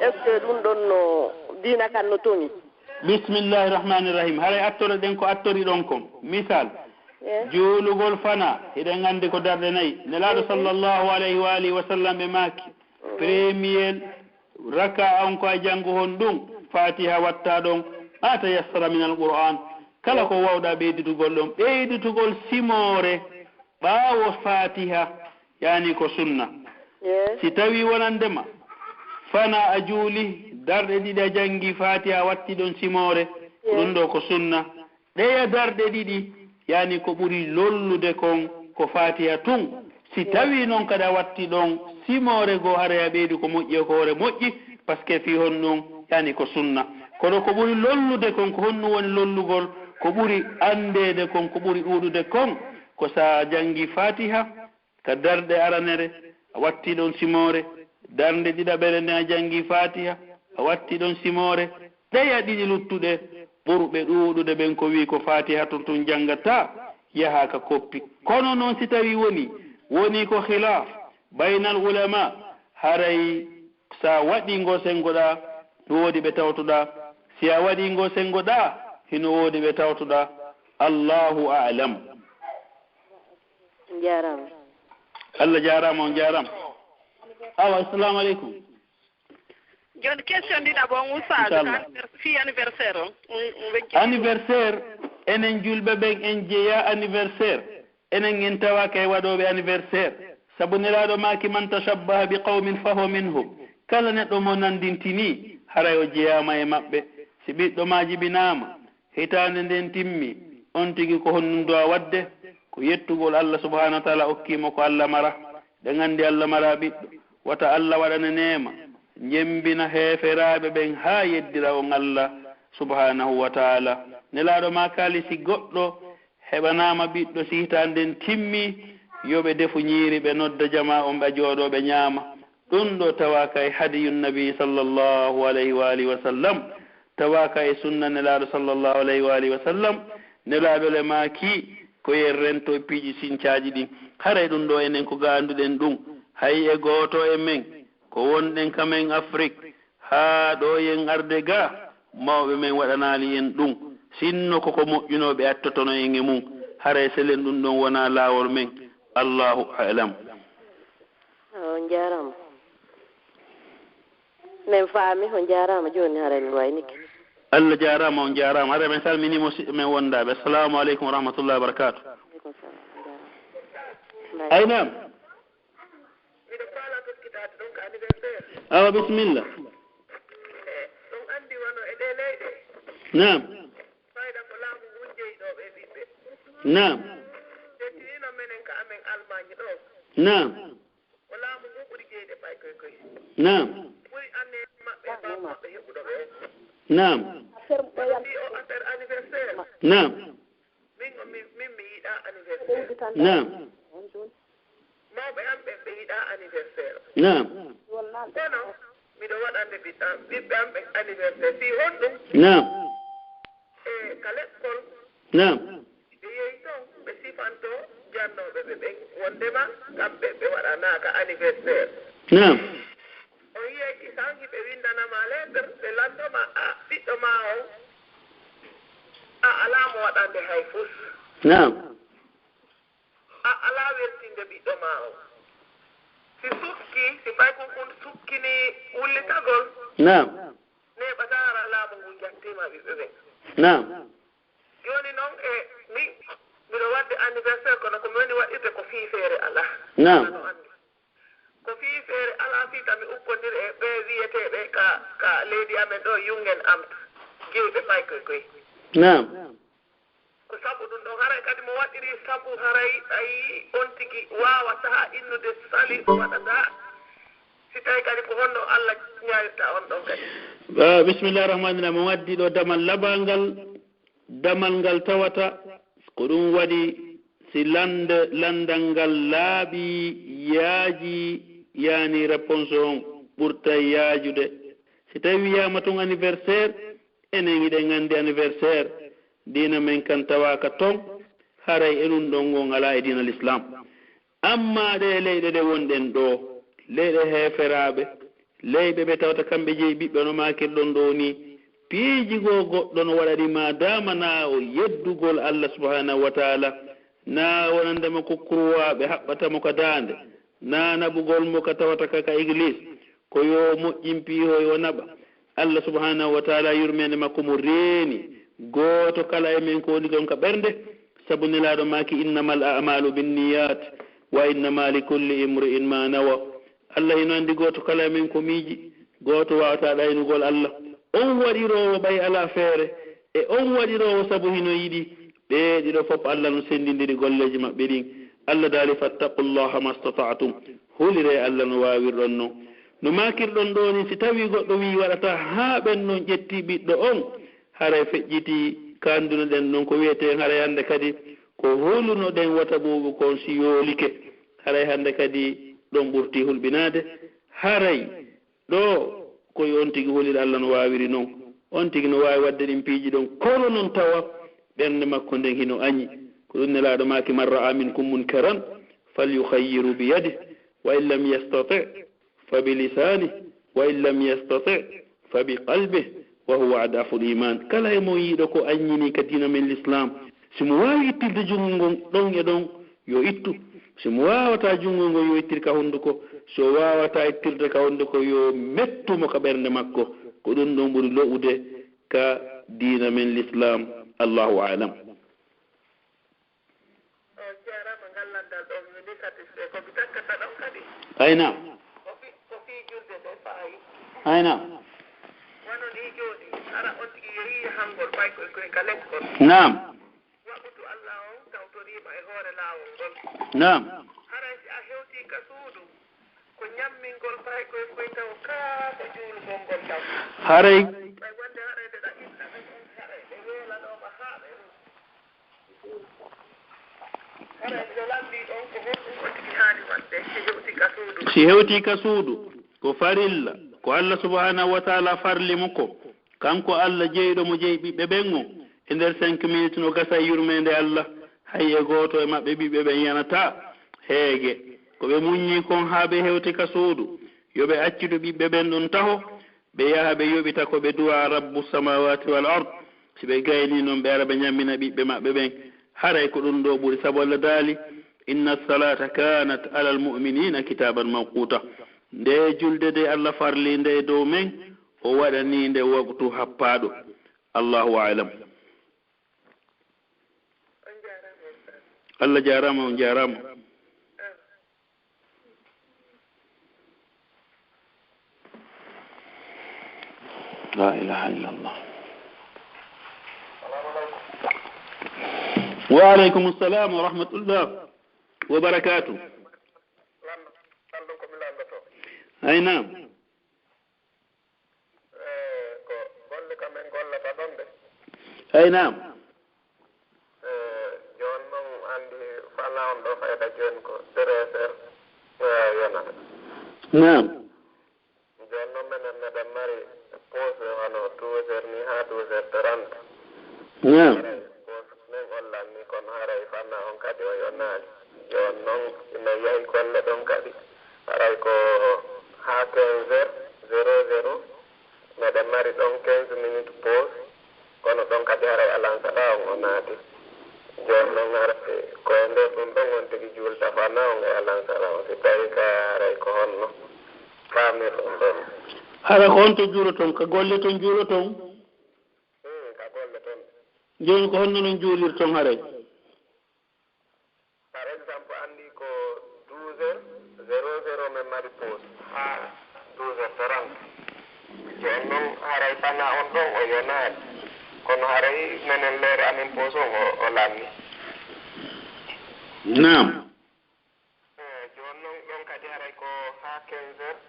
Est-ce que ɗun ɗon no diina kan no toŋi? Bismillahi rahmani rahim. Haray attore ɗen ko attori ɗon kon. Misal, eh, juulugol fana, hiɗen anndi ko darɗe nayi. Nelaaɗo sallallahu alayhi wa alihi wa sallam ɓe maaki, premier raka on ko a janngu hon ɗun, Fatiha watta ɗon, ma tayassara min al-Qur'an. Kala ko wawɗa ɓeyditugol ɗon, ɓeyditugol simoore ɓaawo Fatiha, yani ko sunna. Yes. Si tawi wonandema fana a juuli darɗe ɗiɗi a janngi Fatiha a watti ɗon simoore, ko ɗun ɗo ko sunna. Ɗeya darɗe ɗiɗi, yani ko ɓuri lollude kon ko Fatiha tun. Si tawi non kadi a watti ɗon simoore goo, haray a ɓeydi ko moƴƴi e ko hoore moƴƴi, parce que fii honɗun, yani ko sunna. Kono ko ɓuri lollude kon, ko honɗun woni lollugol? Ko ɓuri anndeede kon, ko ɓuri ɗuuɗude kon, ko sa janngi Fatiha, ka darɗe aranere, a watti ɗon simoore, darnde ɗiɗaɓere nden a janngi Fatiha, a watti ɗon simoore, ɗeya ɗiɗi luttuɗe, ɓurɓe ɗuuɗude ɓen ko wi'i ko Fatiha tun tun janngata, yaha ka koppi. Kono non si tawi woni, woni ko khilaf baynal ulama, haray sa waɗi ngo senngoɗa, no woodi ɓe tawtoɗa, si a waɗi ngo senngoɗa, hino woodi ɓe tawtoɗa. Allahu a'lam. Jaaraama. Allah jaaraama, on jaaraama. Awa, assalamu aleykum. Jooni question ɗiɗaɓo on, Oustaz, inchallah, ka anniver-, fii anniversaire on. Mm, mm, ɓe jiɗi. Anniversaire, enen julɓe ɓen en jeyaa anniversaire. Enen en tawaaka e waɗooɓe anniversaire. Sabu Nelaaɗo maaki, "Man tashabbaha bi qawmin fahuwa minhum." Kala neɗɗo mo nanndintinii, haray o jeyaama e maɓɓe. Si ɓiɗɗo maa jibinaama, hitaande nden timmi, on tigi ko honɗun duwaa waɗde? Ko yettugol Allah subhanahu wa ta'ala okkii mo ko Allah mara. Ɗen anndi Allah mara ɓiɗɗo. Wata Allah waɗane neema, jembina heeferaaɓe ɓen haa yeddira on Allah subhanahu wa ta'ala. Nelaaɗo maakaali, si goɗɗo heɓanaama ɓiɗɗo, si hitaande nden timmi, yo ɓe defu ñiiri, ɓe nodda jamaa on, ɓe jooɗoo, ɓe ñaama. Ɗun ɗoo tawaaka e hadiyun nabi sallallahu alayhi wa alihi wa sallam, tawaaka e sunna Nelaaɗo sallallahu alayhi wa alihi wa sallam. Nelaaɗo le maaki, ko yen rento e piiji sincaaji ɗin. Haray ɗun ɗoo enen ko gaanduɗen ɗun, hay e gooto e men, ko wonɗen ka men Afrik, haa ɗoo yen arde gaa, mawɓe men waɗanaali en ɗun. Sinno ko ko moƴƴunoo ɓe attotono en e mun, haray selen ɗun ɗon wonaa laawol men. Allahu a'lam. On jaaraama. Men faami, on jaaraama jooni, haray mi waynike. Allah jaaraama, on jaaraama. Haray men salminii musiɓɓe men wondaaɓe. Assalamu aleykum wa rahmatullahi wa barakaatuh. Aleykum salaam, on jaaraama. Ay, naam. Miɗo faalaa toskitaade ɗon ka anniversaire. Awa, bisimilla. Eh, on anndi wano e ɗee leyɗe. Naam. Fayda ko laamu ngun jeyi ɗoo ɓee ɓiɓɓe. Naam. Teddinino menen ka amen Almaañ ɗoo. Naam. Ko laamu ngun ɓuri jeyde paykoy koy. Naam. Ɓuri anneede maɓɓe e faamu maɓɓe heɓuɗo ɓe. Naam. Kono fii oo affaire anniversaire. Naam. Min o, min, min mi yiɗaa anniversaire. Naam. Mawɓe am ɓen, ɓe yiɗaa anniversaire. Naam. Kono miɗo waɗande ɓiɓɓe am, ɓiɓɓe am ɓen anniversaire. Fii honɗun? Naam. E ka lekkol. Naam. Ɓe yehi ton, ɓe sifantoo jannooɓe ɓe ɓen wondema kamɓe ɓe waɗanaaka anniversaire. Naam. On yi'ay kisan hiɓe winndana ma lettre, ɓe lanndo ma, a, ɓiɗɗo maa on, a alaa mo waɗande hay fus. Naam. A alaa weltinde ɓiɗɗo maa on. Si sukki, si paykun kun sukkini wullitagol, naam, neeɓataa hara laamu ngun jattiima ɓiɓɓe ɓen. Naam. Jooni non, e, min, miɗo waɗde anniversaire, kono ko mi woni waɗirde ko fii feere alaa. Naam. Ano anndi. Ko fii feere alaa fii ka mi ukkondiri e ɓee wi'eteeɓe ka, ka leydi amen ɗoo, Jugendamt, jeyɓe paykoy koy. Naam. Ko sabu ɗun ɗon, haray kadi mo waɗiri sabu, haray a yi'i on tigi waawataa innude sali ko waɗataa, si tawi kadi ko honno Allah ñaawirta on ɗon kadi. Ah, bismillahi rahmani rahim. On addi ɗoo damal labangal, damal ngal tawata ko ɗun waɗi si lande-, landal ngal laaɓii Yaaji, yaani réponse on ɓurtay yaajude. Si tawi wiyaama tun anniversaire, enen hiɗen anndi anniversaire, diina men kan tawaaka ton, haray e ɗun ɗon on alaa e diina l'islam. Ammaa ɗee leyɗe ɗe wonɗen ɗoo, leyɗe heeferaaɓe, leyɓe ɓe tawata kamɓe jeyi ɓiɓɓe no maakirɗon ɗoo nii, piiji goo goɗɗo no waɗa ɗi maadaama naa o yeddugol Allah subhanahu wa taala, naa wonande mo ko kurwa ɓe haɓɓata mo ka daande, naa naɓugol mo ka tawata ka, ka iglis, ko yo moƴƴin piihoy o naɓa. Allah subhanahu wa taala yurmeende makko mo reeni gooto kala e men ko woni kon ka ɓernde, sabu Nelaaɗo maaki, "Innamal a'malu binniyat, wa innama likulli imri'in ma nawa." Allah hino anndi gooto kala e men ko miiji, gooto waawataa ɗaynugol Allah. On waɗiroowo ɓay alaa feere, e on waɗiroowo sabu hino yiɗi, ɓee ɗiɗo fof Allah no senndindiri golleeji maɓɓe ɗin. Allah daali, "Fattaqullaha mastata'tum." Huliree Allah no waawirɗon non. No maakirɗon ɗoo ni, si tawii goɗɗo wi'i waɗataa haa ɓen non ƴetti ɓiɗɗo on, haray feƴƴitii, ko anndunoɗen non ko wi'etee haray hannde kadi ko hulunoɗen wata ɓuuɓu kon si yoolike. Haray hannde kadi ɗon ɓurtii hulɓinaade. Haray ɗoo ko yo on tigi hulir Allah no waawiri non. On tigi no waawi waɗde ɗin piiji ɗon, kono non tawa ɓernde makko nden hino aɲi. Ko ɗun Nelaaɗo maaki, "Man ra'a minkum munkaran falyughayyirhu biyadih, wa in lam yastati' fa bi lisanih, wa in lam yastati' fa bi qalbih, wa huwa ad'aful iman." Kala e mon yi'uɗo ko aɲɲinii ka diina men l'islam, si mo waawi ittirde junngo ngon ɗon e ɗon, yo ittu. Si mo waawataa junngo ngon, yo ittir ka hunnduko. Si o waawataa ittirde ka hunnduko, yo mettu mo ka ɓernde makko. Ko ɗun ɗon ɓuri lo'ude ka diina men l'islam. Allahu a'lam. On jaaraama ngal lanndal ɗoo, mi wonii satisfait. Ko mi takkata ɗon kadi. Ay naam. Ko fi-, ko fii julde nde faayi. Ay naam. Wano nii jooni, hara on tigi yehi yahangol ɓay koy, koy ka lekkol. Naam. Waɓutu Allah on tawtoriima e hoore laawol ngol. Naam. Haray si a hewtii ka suudu, ko ɲammingol ɓay koy, koy taw kaa ko juulugol ngol taw. Haray. Ɓay wonde haray nde ɗa inna ɓe on, haray ɓe weelanooma haa ɓe Si hewtii ka suudu, ko farilla, ko Allah subhanahu wa ta'ala farli mo ko, kanko Allah jeyɗo mo jeyi ɓiɓɓe ɓen on, e nder cinq minutes no gasa e yurmeende Allah, hay e gooto e maɓɓe ɓiɓɓe ɓen yanataa heege. Ko ɓe muɲɲi kon haa ɓe hewti ka suudu, yo ɓe accitu ɓiɓɓe ɓen ɗon taho, ɓe yaha ɓe yoɓita ko ɓe du'aa Rabbu samawati wal ard. Si ɓe gaynii non, ɓe ara ɓe ɲammina ɓiɓɓe maɓɓe ɓen. Haray ko ɗun ɗoo ɓuri, sabu Allah daali, "Inna salata kanat alal mu'minina kitaban mawquta." Nde julde de Allah farlii nde e dow men, o waɗanii nde waqtu happaaɗo. Allahu a'lam. Allah jaaraama, on jaaraama. La ilaha illallah. Wa alaikum salam wa rahmatullah wa barakatuh. Ay naam. Eh, ko golle ka men gollata ɗon ɗe. Ay naam. Eh, jooni non anndi fana on ɗo fayda jooni ko treize heures, eh, yonata. Naam. Jooni non menen meɗen mari pause wano douze heures ni haa douze heures trente. Naam. Haray pause men on lanni kono haray fana on kadi o yonaali. Jooni non si men yahi golle ɗon kadi. Haray ko haa quinze heures zéro zéro, meɗen mari ɗon quinze minutes pause, kono ɗon kadi haray alansara on o naati. Jooni non haray ko e nder ɗum ɗon on tigi juulta fana on e alansara on, si tawii ka haray ko honno faamirɗon ɗon? Hara ko on to juuloton, ka golle ton juuloton? Hmm, ka golle ton. Jooni ko honno non juulirton haray? Par exemple, anndi ko douze heures zéro zéro men mari pause haa douze heures trente. Jooni non haray fana on ɗon o yonaali. Kono haray menen leere amen pause on o, o lanni. Naam. Eh, jooni non ɗon kadi haray ko haa quinze heures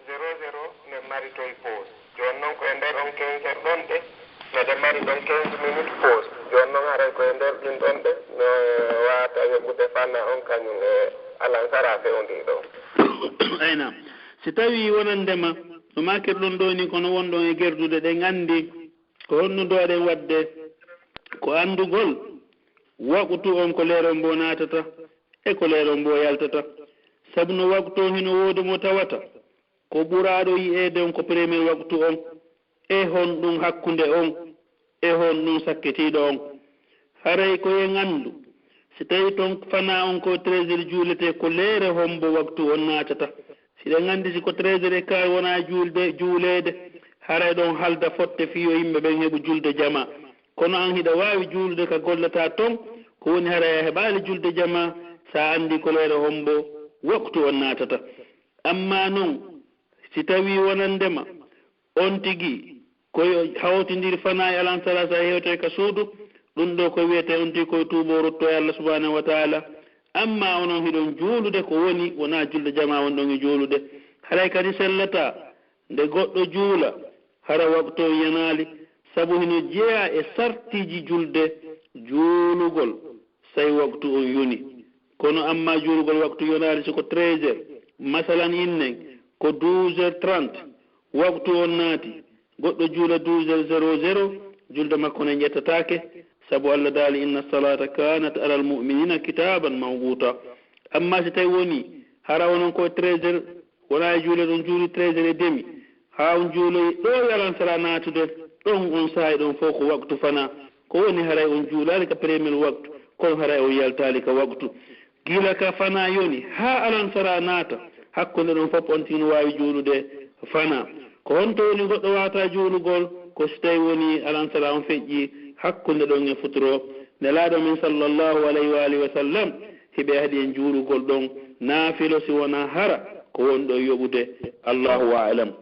zéro zéro men mari toy pause. Jooni non ko e nder on quinze heures ɗon ɗe, meɗen mari ɗon quinze minutes pause. Jooni non haray ko e nder ɗin ɗon ɗe, no waata yoɓude fana on kañum e Alansaraa fewndii ɗoo. Ayna, si tawii wonandema no maakirɗon ɗoo nii, kono wonɗon e gerdude, ɗen anndi ko honno duwaɗen waɗde, ko anndugol waqtu on, ko leer on mbo naatata e ko leer on mbo yaltata. Sabu no waqtu on hino woodi mo tawata ko ɓuraaɗo yi'eede on ko premier waqtu on, e honɗun hakkunde on, e honɗun sakkitiiɗo on. Haray ko en anndu, si tawii ton fanaa on ko treize heures juuletee, ko leere hombo waqtu on naatata? Si ɗen anndi si ko treize heures et quart wonaa juulde, juuleede, haray ɗon halda fotte fii yo yimɓe ɓen heɓu julde jamaa. Kono an hiɗa waawi juulude ka gollataa ton, ko woni haray a heɓaali julde jamaa, si a anndi ko leere hombo waqtu on naatata. Ammaa non, si tawii wonandema on tigi ko yo hawtindir fanaa e alansaraa, si a hewtoy ka suudu, ɗun ɗoo ko wi'etee on tigi ko yo tuuboo, ruttoo e Allah subhanahu wa ta'ala. Ammaa onon hiɗon juulude, ko woni wonaa julde jamaa wonɗon e juulude. Haray kadi sellataa nde goɗɗo juula hara waqtu on yanaali, sabu hino jeyaa e sartiiji julde juulugol, si tawii waqtu on yoni. Kono ammaa juulugol waqtu yonaali, si ko treize heures, masalan, innen ko douze heures trente, waqtu on naati, goɗɗo juula douze heures zéro zéro, julde makko nden ƴettataake, sabu Allah daali, "Inna salata kanat alal mu'minina kitaban mawquta." Ammaa si tawii woni hara onon ko treize heures, wonaa e juulde, on juuli treize heures et demi, haa on juuloyi ɗoo e alansaraa naatude, ɗon on saa'i ɗon fow ko waqtu fanaa. Ko woni haray on juulaali ka premier waqtu, kono haray on yaltaali ka waqtu. Gila ka fanaa yoni haa alansaraa naata, hakkunde ɗon fow on tigi no waawi juulude fanaa. Ko honto woni goɗɗo waawataa juulugol? Ko si tawii woni alansaraa on feƴƴii hakkunde ɗon e futuro. Nelaaɗo men sallallahu alayhi wa alihi wa sallam, hiɓe haɗi en juulugol ɗon naafilo si wonaa hara ko woni ɗon yoɓude. Allahu a'lam.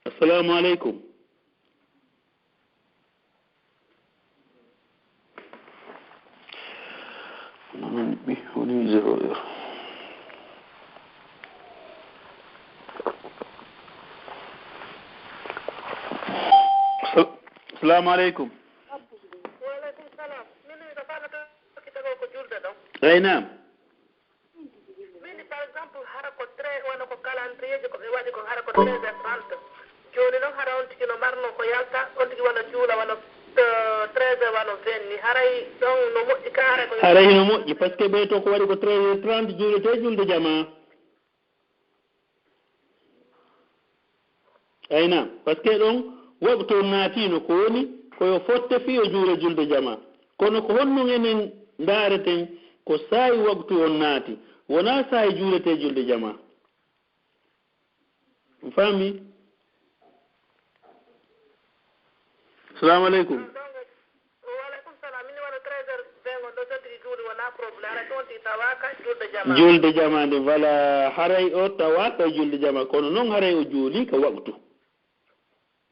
Assalamu alaikum. Woni zéro heure. Sa-, Assalamu alaikum. Wa alaikum salam. Min wi'ude Fallou Touré ko julde ɗon. Eey, naam. Min, par exemple, hara ko treize, wano ko calendrier ji ko ɓe waɗi ko, hara ko treize heures trente. Jooni non, hara on tigi no marno ko yalta, on tigi wano juula, wano, eh, treize heures, wano vingt ni. Haray ɗon no moƴƴi ka, haray ko Haray hino moƴƴi, parce que ɓee to ko waɗi ko treize heures trente, juuletee julde jamaa. Ayna, parce que ɗon waqtu on naatiino, ko woni ko yo fotte fii yo juule julde jamaa. Kono ko honno enen ndaareten ko saa'i waqtu on naati, wonaa saa'i juuletee julde jamaa? On faami? Salaamu aleykum. Wa aleykum salaam. Min wano treize heures vingt on ɗo, so tigi juuli wonaa problème. Haray ɗon tigi tawaaka julde jamaa. Julde jamaa nde, voilà. Haray o tawaaka julde jamaa. Kono non haray o juuli ka waqtu.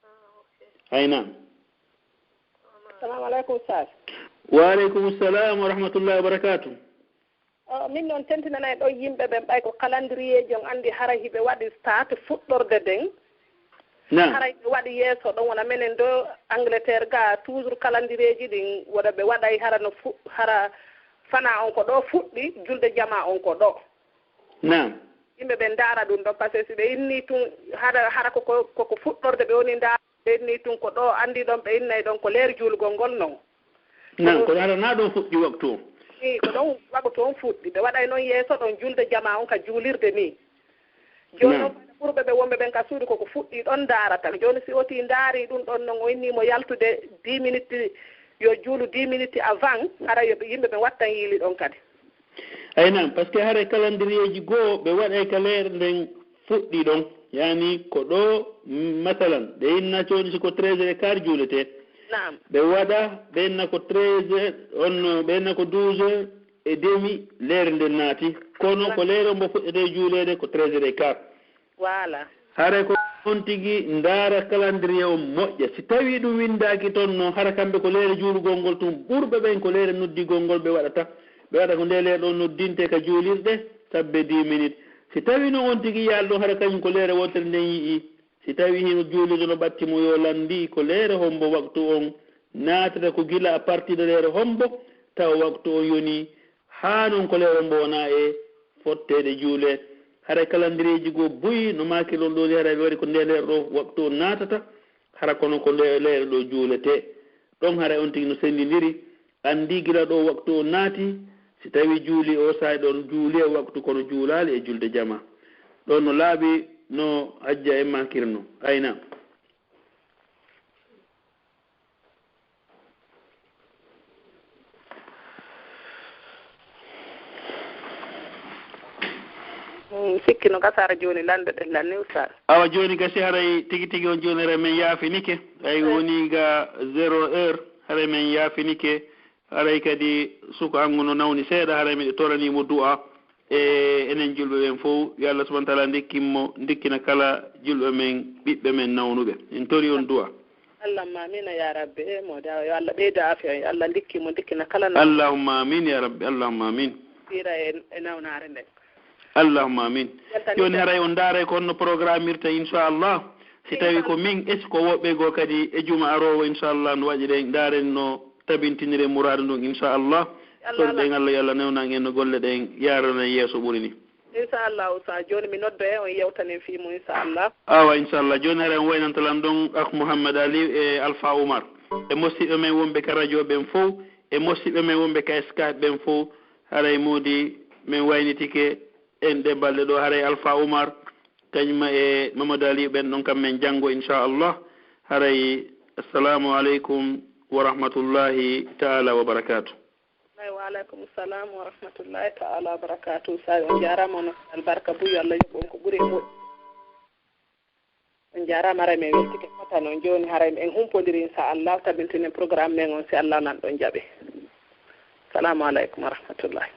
Ah, ok. Ay naam. Salaamu aleykum, Ustaz. Wa aleykum salaam wa rahmatullahi wa barakaatuh. O, min non tentinanay ɗo yimɓe ɓen, ɓay ko calendrier ji on, anndi haray hiɓe waɗi start fuɗɗorde nden. Naam. Haray ɓe waɗi yeeso ɗon, wona menen ɗo Angleterre ga, toujours calendrier ji ɗin, wona ɓe waɗay hara no fu-, hara fanaa on ko ɗo fuɗɗi, julde jamaa on ko ɗo. Naam. Yimɓe ɓen ndaara ɗum ɗon, parce que si ɓe inni tun hara, hara ko, ko, ko, ko fuɗɗorde ɓe woni ndaara, ɓe inni tun ko ɗo, anndi ɗon ɓe innay ɗon ko leer juulgol ngol non. Naam, kono hara naa ɗon fuɗɗi waqtu on. Ii, ko ɗon waqtu on fuɗɗi. Ɓe waɗay non yeeso ɗon julde jamaa on ka juulirde nii. Jooni non, ɓurɓe ɓe wonɓe ɓen ka suudu ko ko fuɗɗi ɗon ndaarata. Jooni si otii ndaari ɗum ɗon non, o inni mo yaltude dix minutes, yo juulu dix minutes avant, hara yo ɓe, yimɓe ɓen wattan yiili ɗon kadi. Ay naam, parce que hara calendrier ji goo ɓe waɗay ka leer nden fuɗɗi ɗon. Yaani ko ɗo, mm, masalan, ɓe inna jooni si ko treize heures et quart juuletee. Naam. Ɓe waɗa, ɓe inna ko treize heures, on, ɓe inna ko douze heures et demi, leer nden naati. Kono ko leer on mbo fuɗɗetee juuleede ko treize heures et quart. Voilà. Hara ko on tigi ndaara calendrier on moƴƴa. Si tawii ɗum winndaaki ton non, hara kamɓe ko leere juulugol ngol tun, ɓurɓe ɓen ko leere noddigol ngol ɓe waɗata. Ɓe waɗa ko ndee leere ɗon noddintee ka juulirɗe, sabbe dix minutes. Si tawii non on tigi yaali ɗon, hara kañum ko leere wootere nden yi'ii, Si tawii hino juulude no ɓatti mo, yo lanndii ko leere hombo waqtu on naatata, ko gila à partir de leere hombo tawa waqtu on yonii, haa non ko leere hombo wonaa e fotteede juulee. Haray kalandireeji goo buy no maakirɗon ɗoo ni, haray ɓe waɗi ko ndee leere ɗoo waqtu on naatata, hara kono ko ndee leere ɗoo juuletee. Ɗon haray on tigi no senndindiri, anndii gila ɗoo waqtu on naati, si tawii juulii oo saa'i ɗon juulii e waqtu kono juulaali e julde jamaa. Ɗon no laaɓi no Hajja en maakirnoo. Ayna. Mm, sikki no gasa hara jooni lannde ɗen lanni, Ustaaz. Awa jooni gasi haray tigi tigi on jooni haray men yaafinike. Ay woni ga zéro heure haray men yaafinike. Haray kadi suka an no nawni seeɗa, haray miɗo toranii mo du'a. E enen julɓe ɓen fow, yo Allah subhanahu wa ta'ala ndikkin mo, ndikkina kala julɓe men, ɓiɓɓe men nawnuɓe. En torii on du'a. Allahumma amiin ya rabbi. E mo da yo Allah ɓeyda afiya, yo Allah ndikkin mo, ndikkina kala nawnuɓe. Allahumma amiin ya rabbi, Allahumma amiin. Siira e, e nawnaare nden. Allahumma amiin. Jooni haray on ndaaray ko honno programme irta inchallah. Si tawi ko min, est ce que woɓɓe goo kadi e juma aroowo inchallah no waɗiren, ndaaren no tabintiniren muraadu ndun inchallah. Torɗen Allah yo Allah newnan en no golle ɗen yaarana en yeeso ɓuri ni. Inchallahu sa jooni mi noddoya on yewtanen fii mun inchallah. Awa inchallah jooni haray on waynanta lan ɗon Ak Muhammad Ali e Alfa Umar e mosiɓɓe men wonɓe ka radio ɓen fow e mosiɓɓe men wonɓe ka Skype ɓen fow. Haray moodi men waynitike en ɗe balɗe ɗoo, haray Alfa Umar kañum e Mamadou Aliou ɓen ɗon kam men janngo inchallah. Haray assalamu aleykum wa rahmatullahi ta'ala wa barakatuh. Ay wa aleykum salam wa rahmatullahi ta'ala wa barakatuh. Sa on jaaraama on albarka buy yo Allah yoɓ on ko ɓuri e moƴƴi. On jaaraama haray men weltike fota non jooni haray en humpondiri inchallah tabintinen programme men on si Allah lanɗo jaɓi. Salamu aleykum wa rahmatullahi.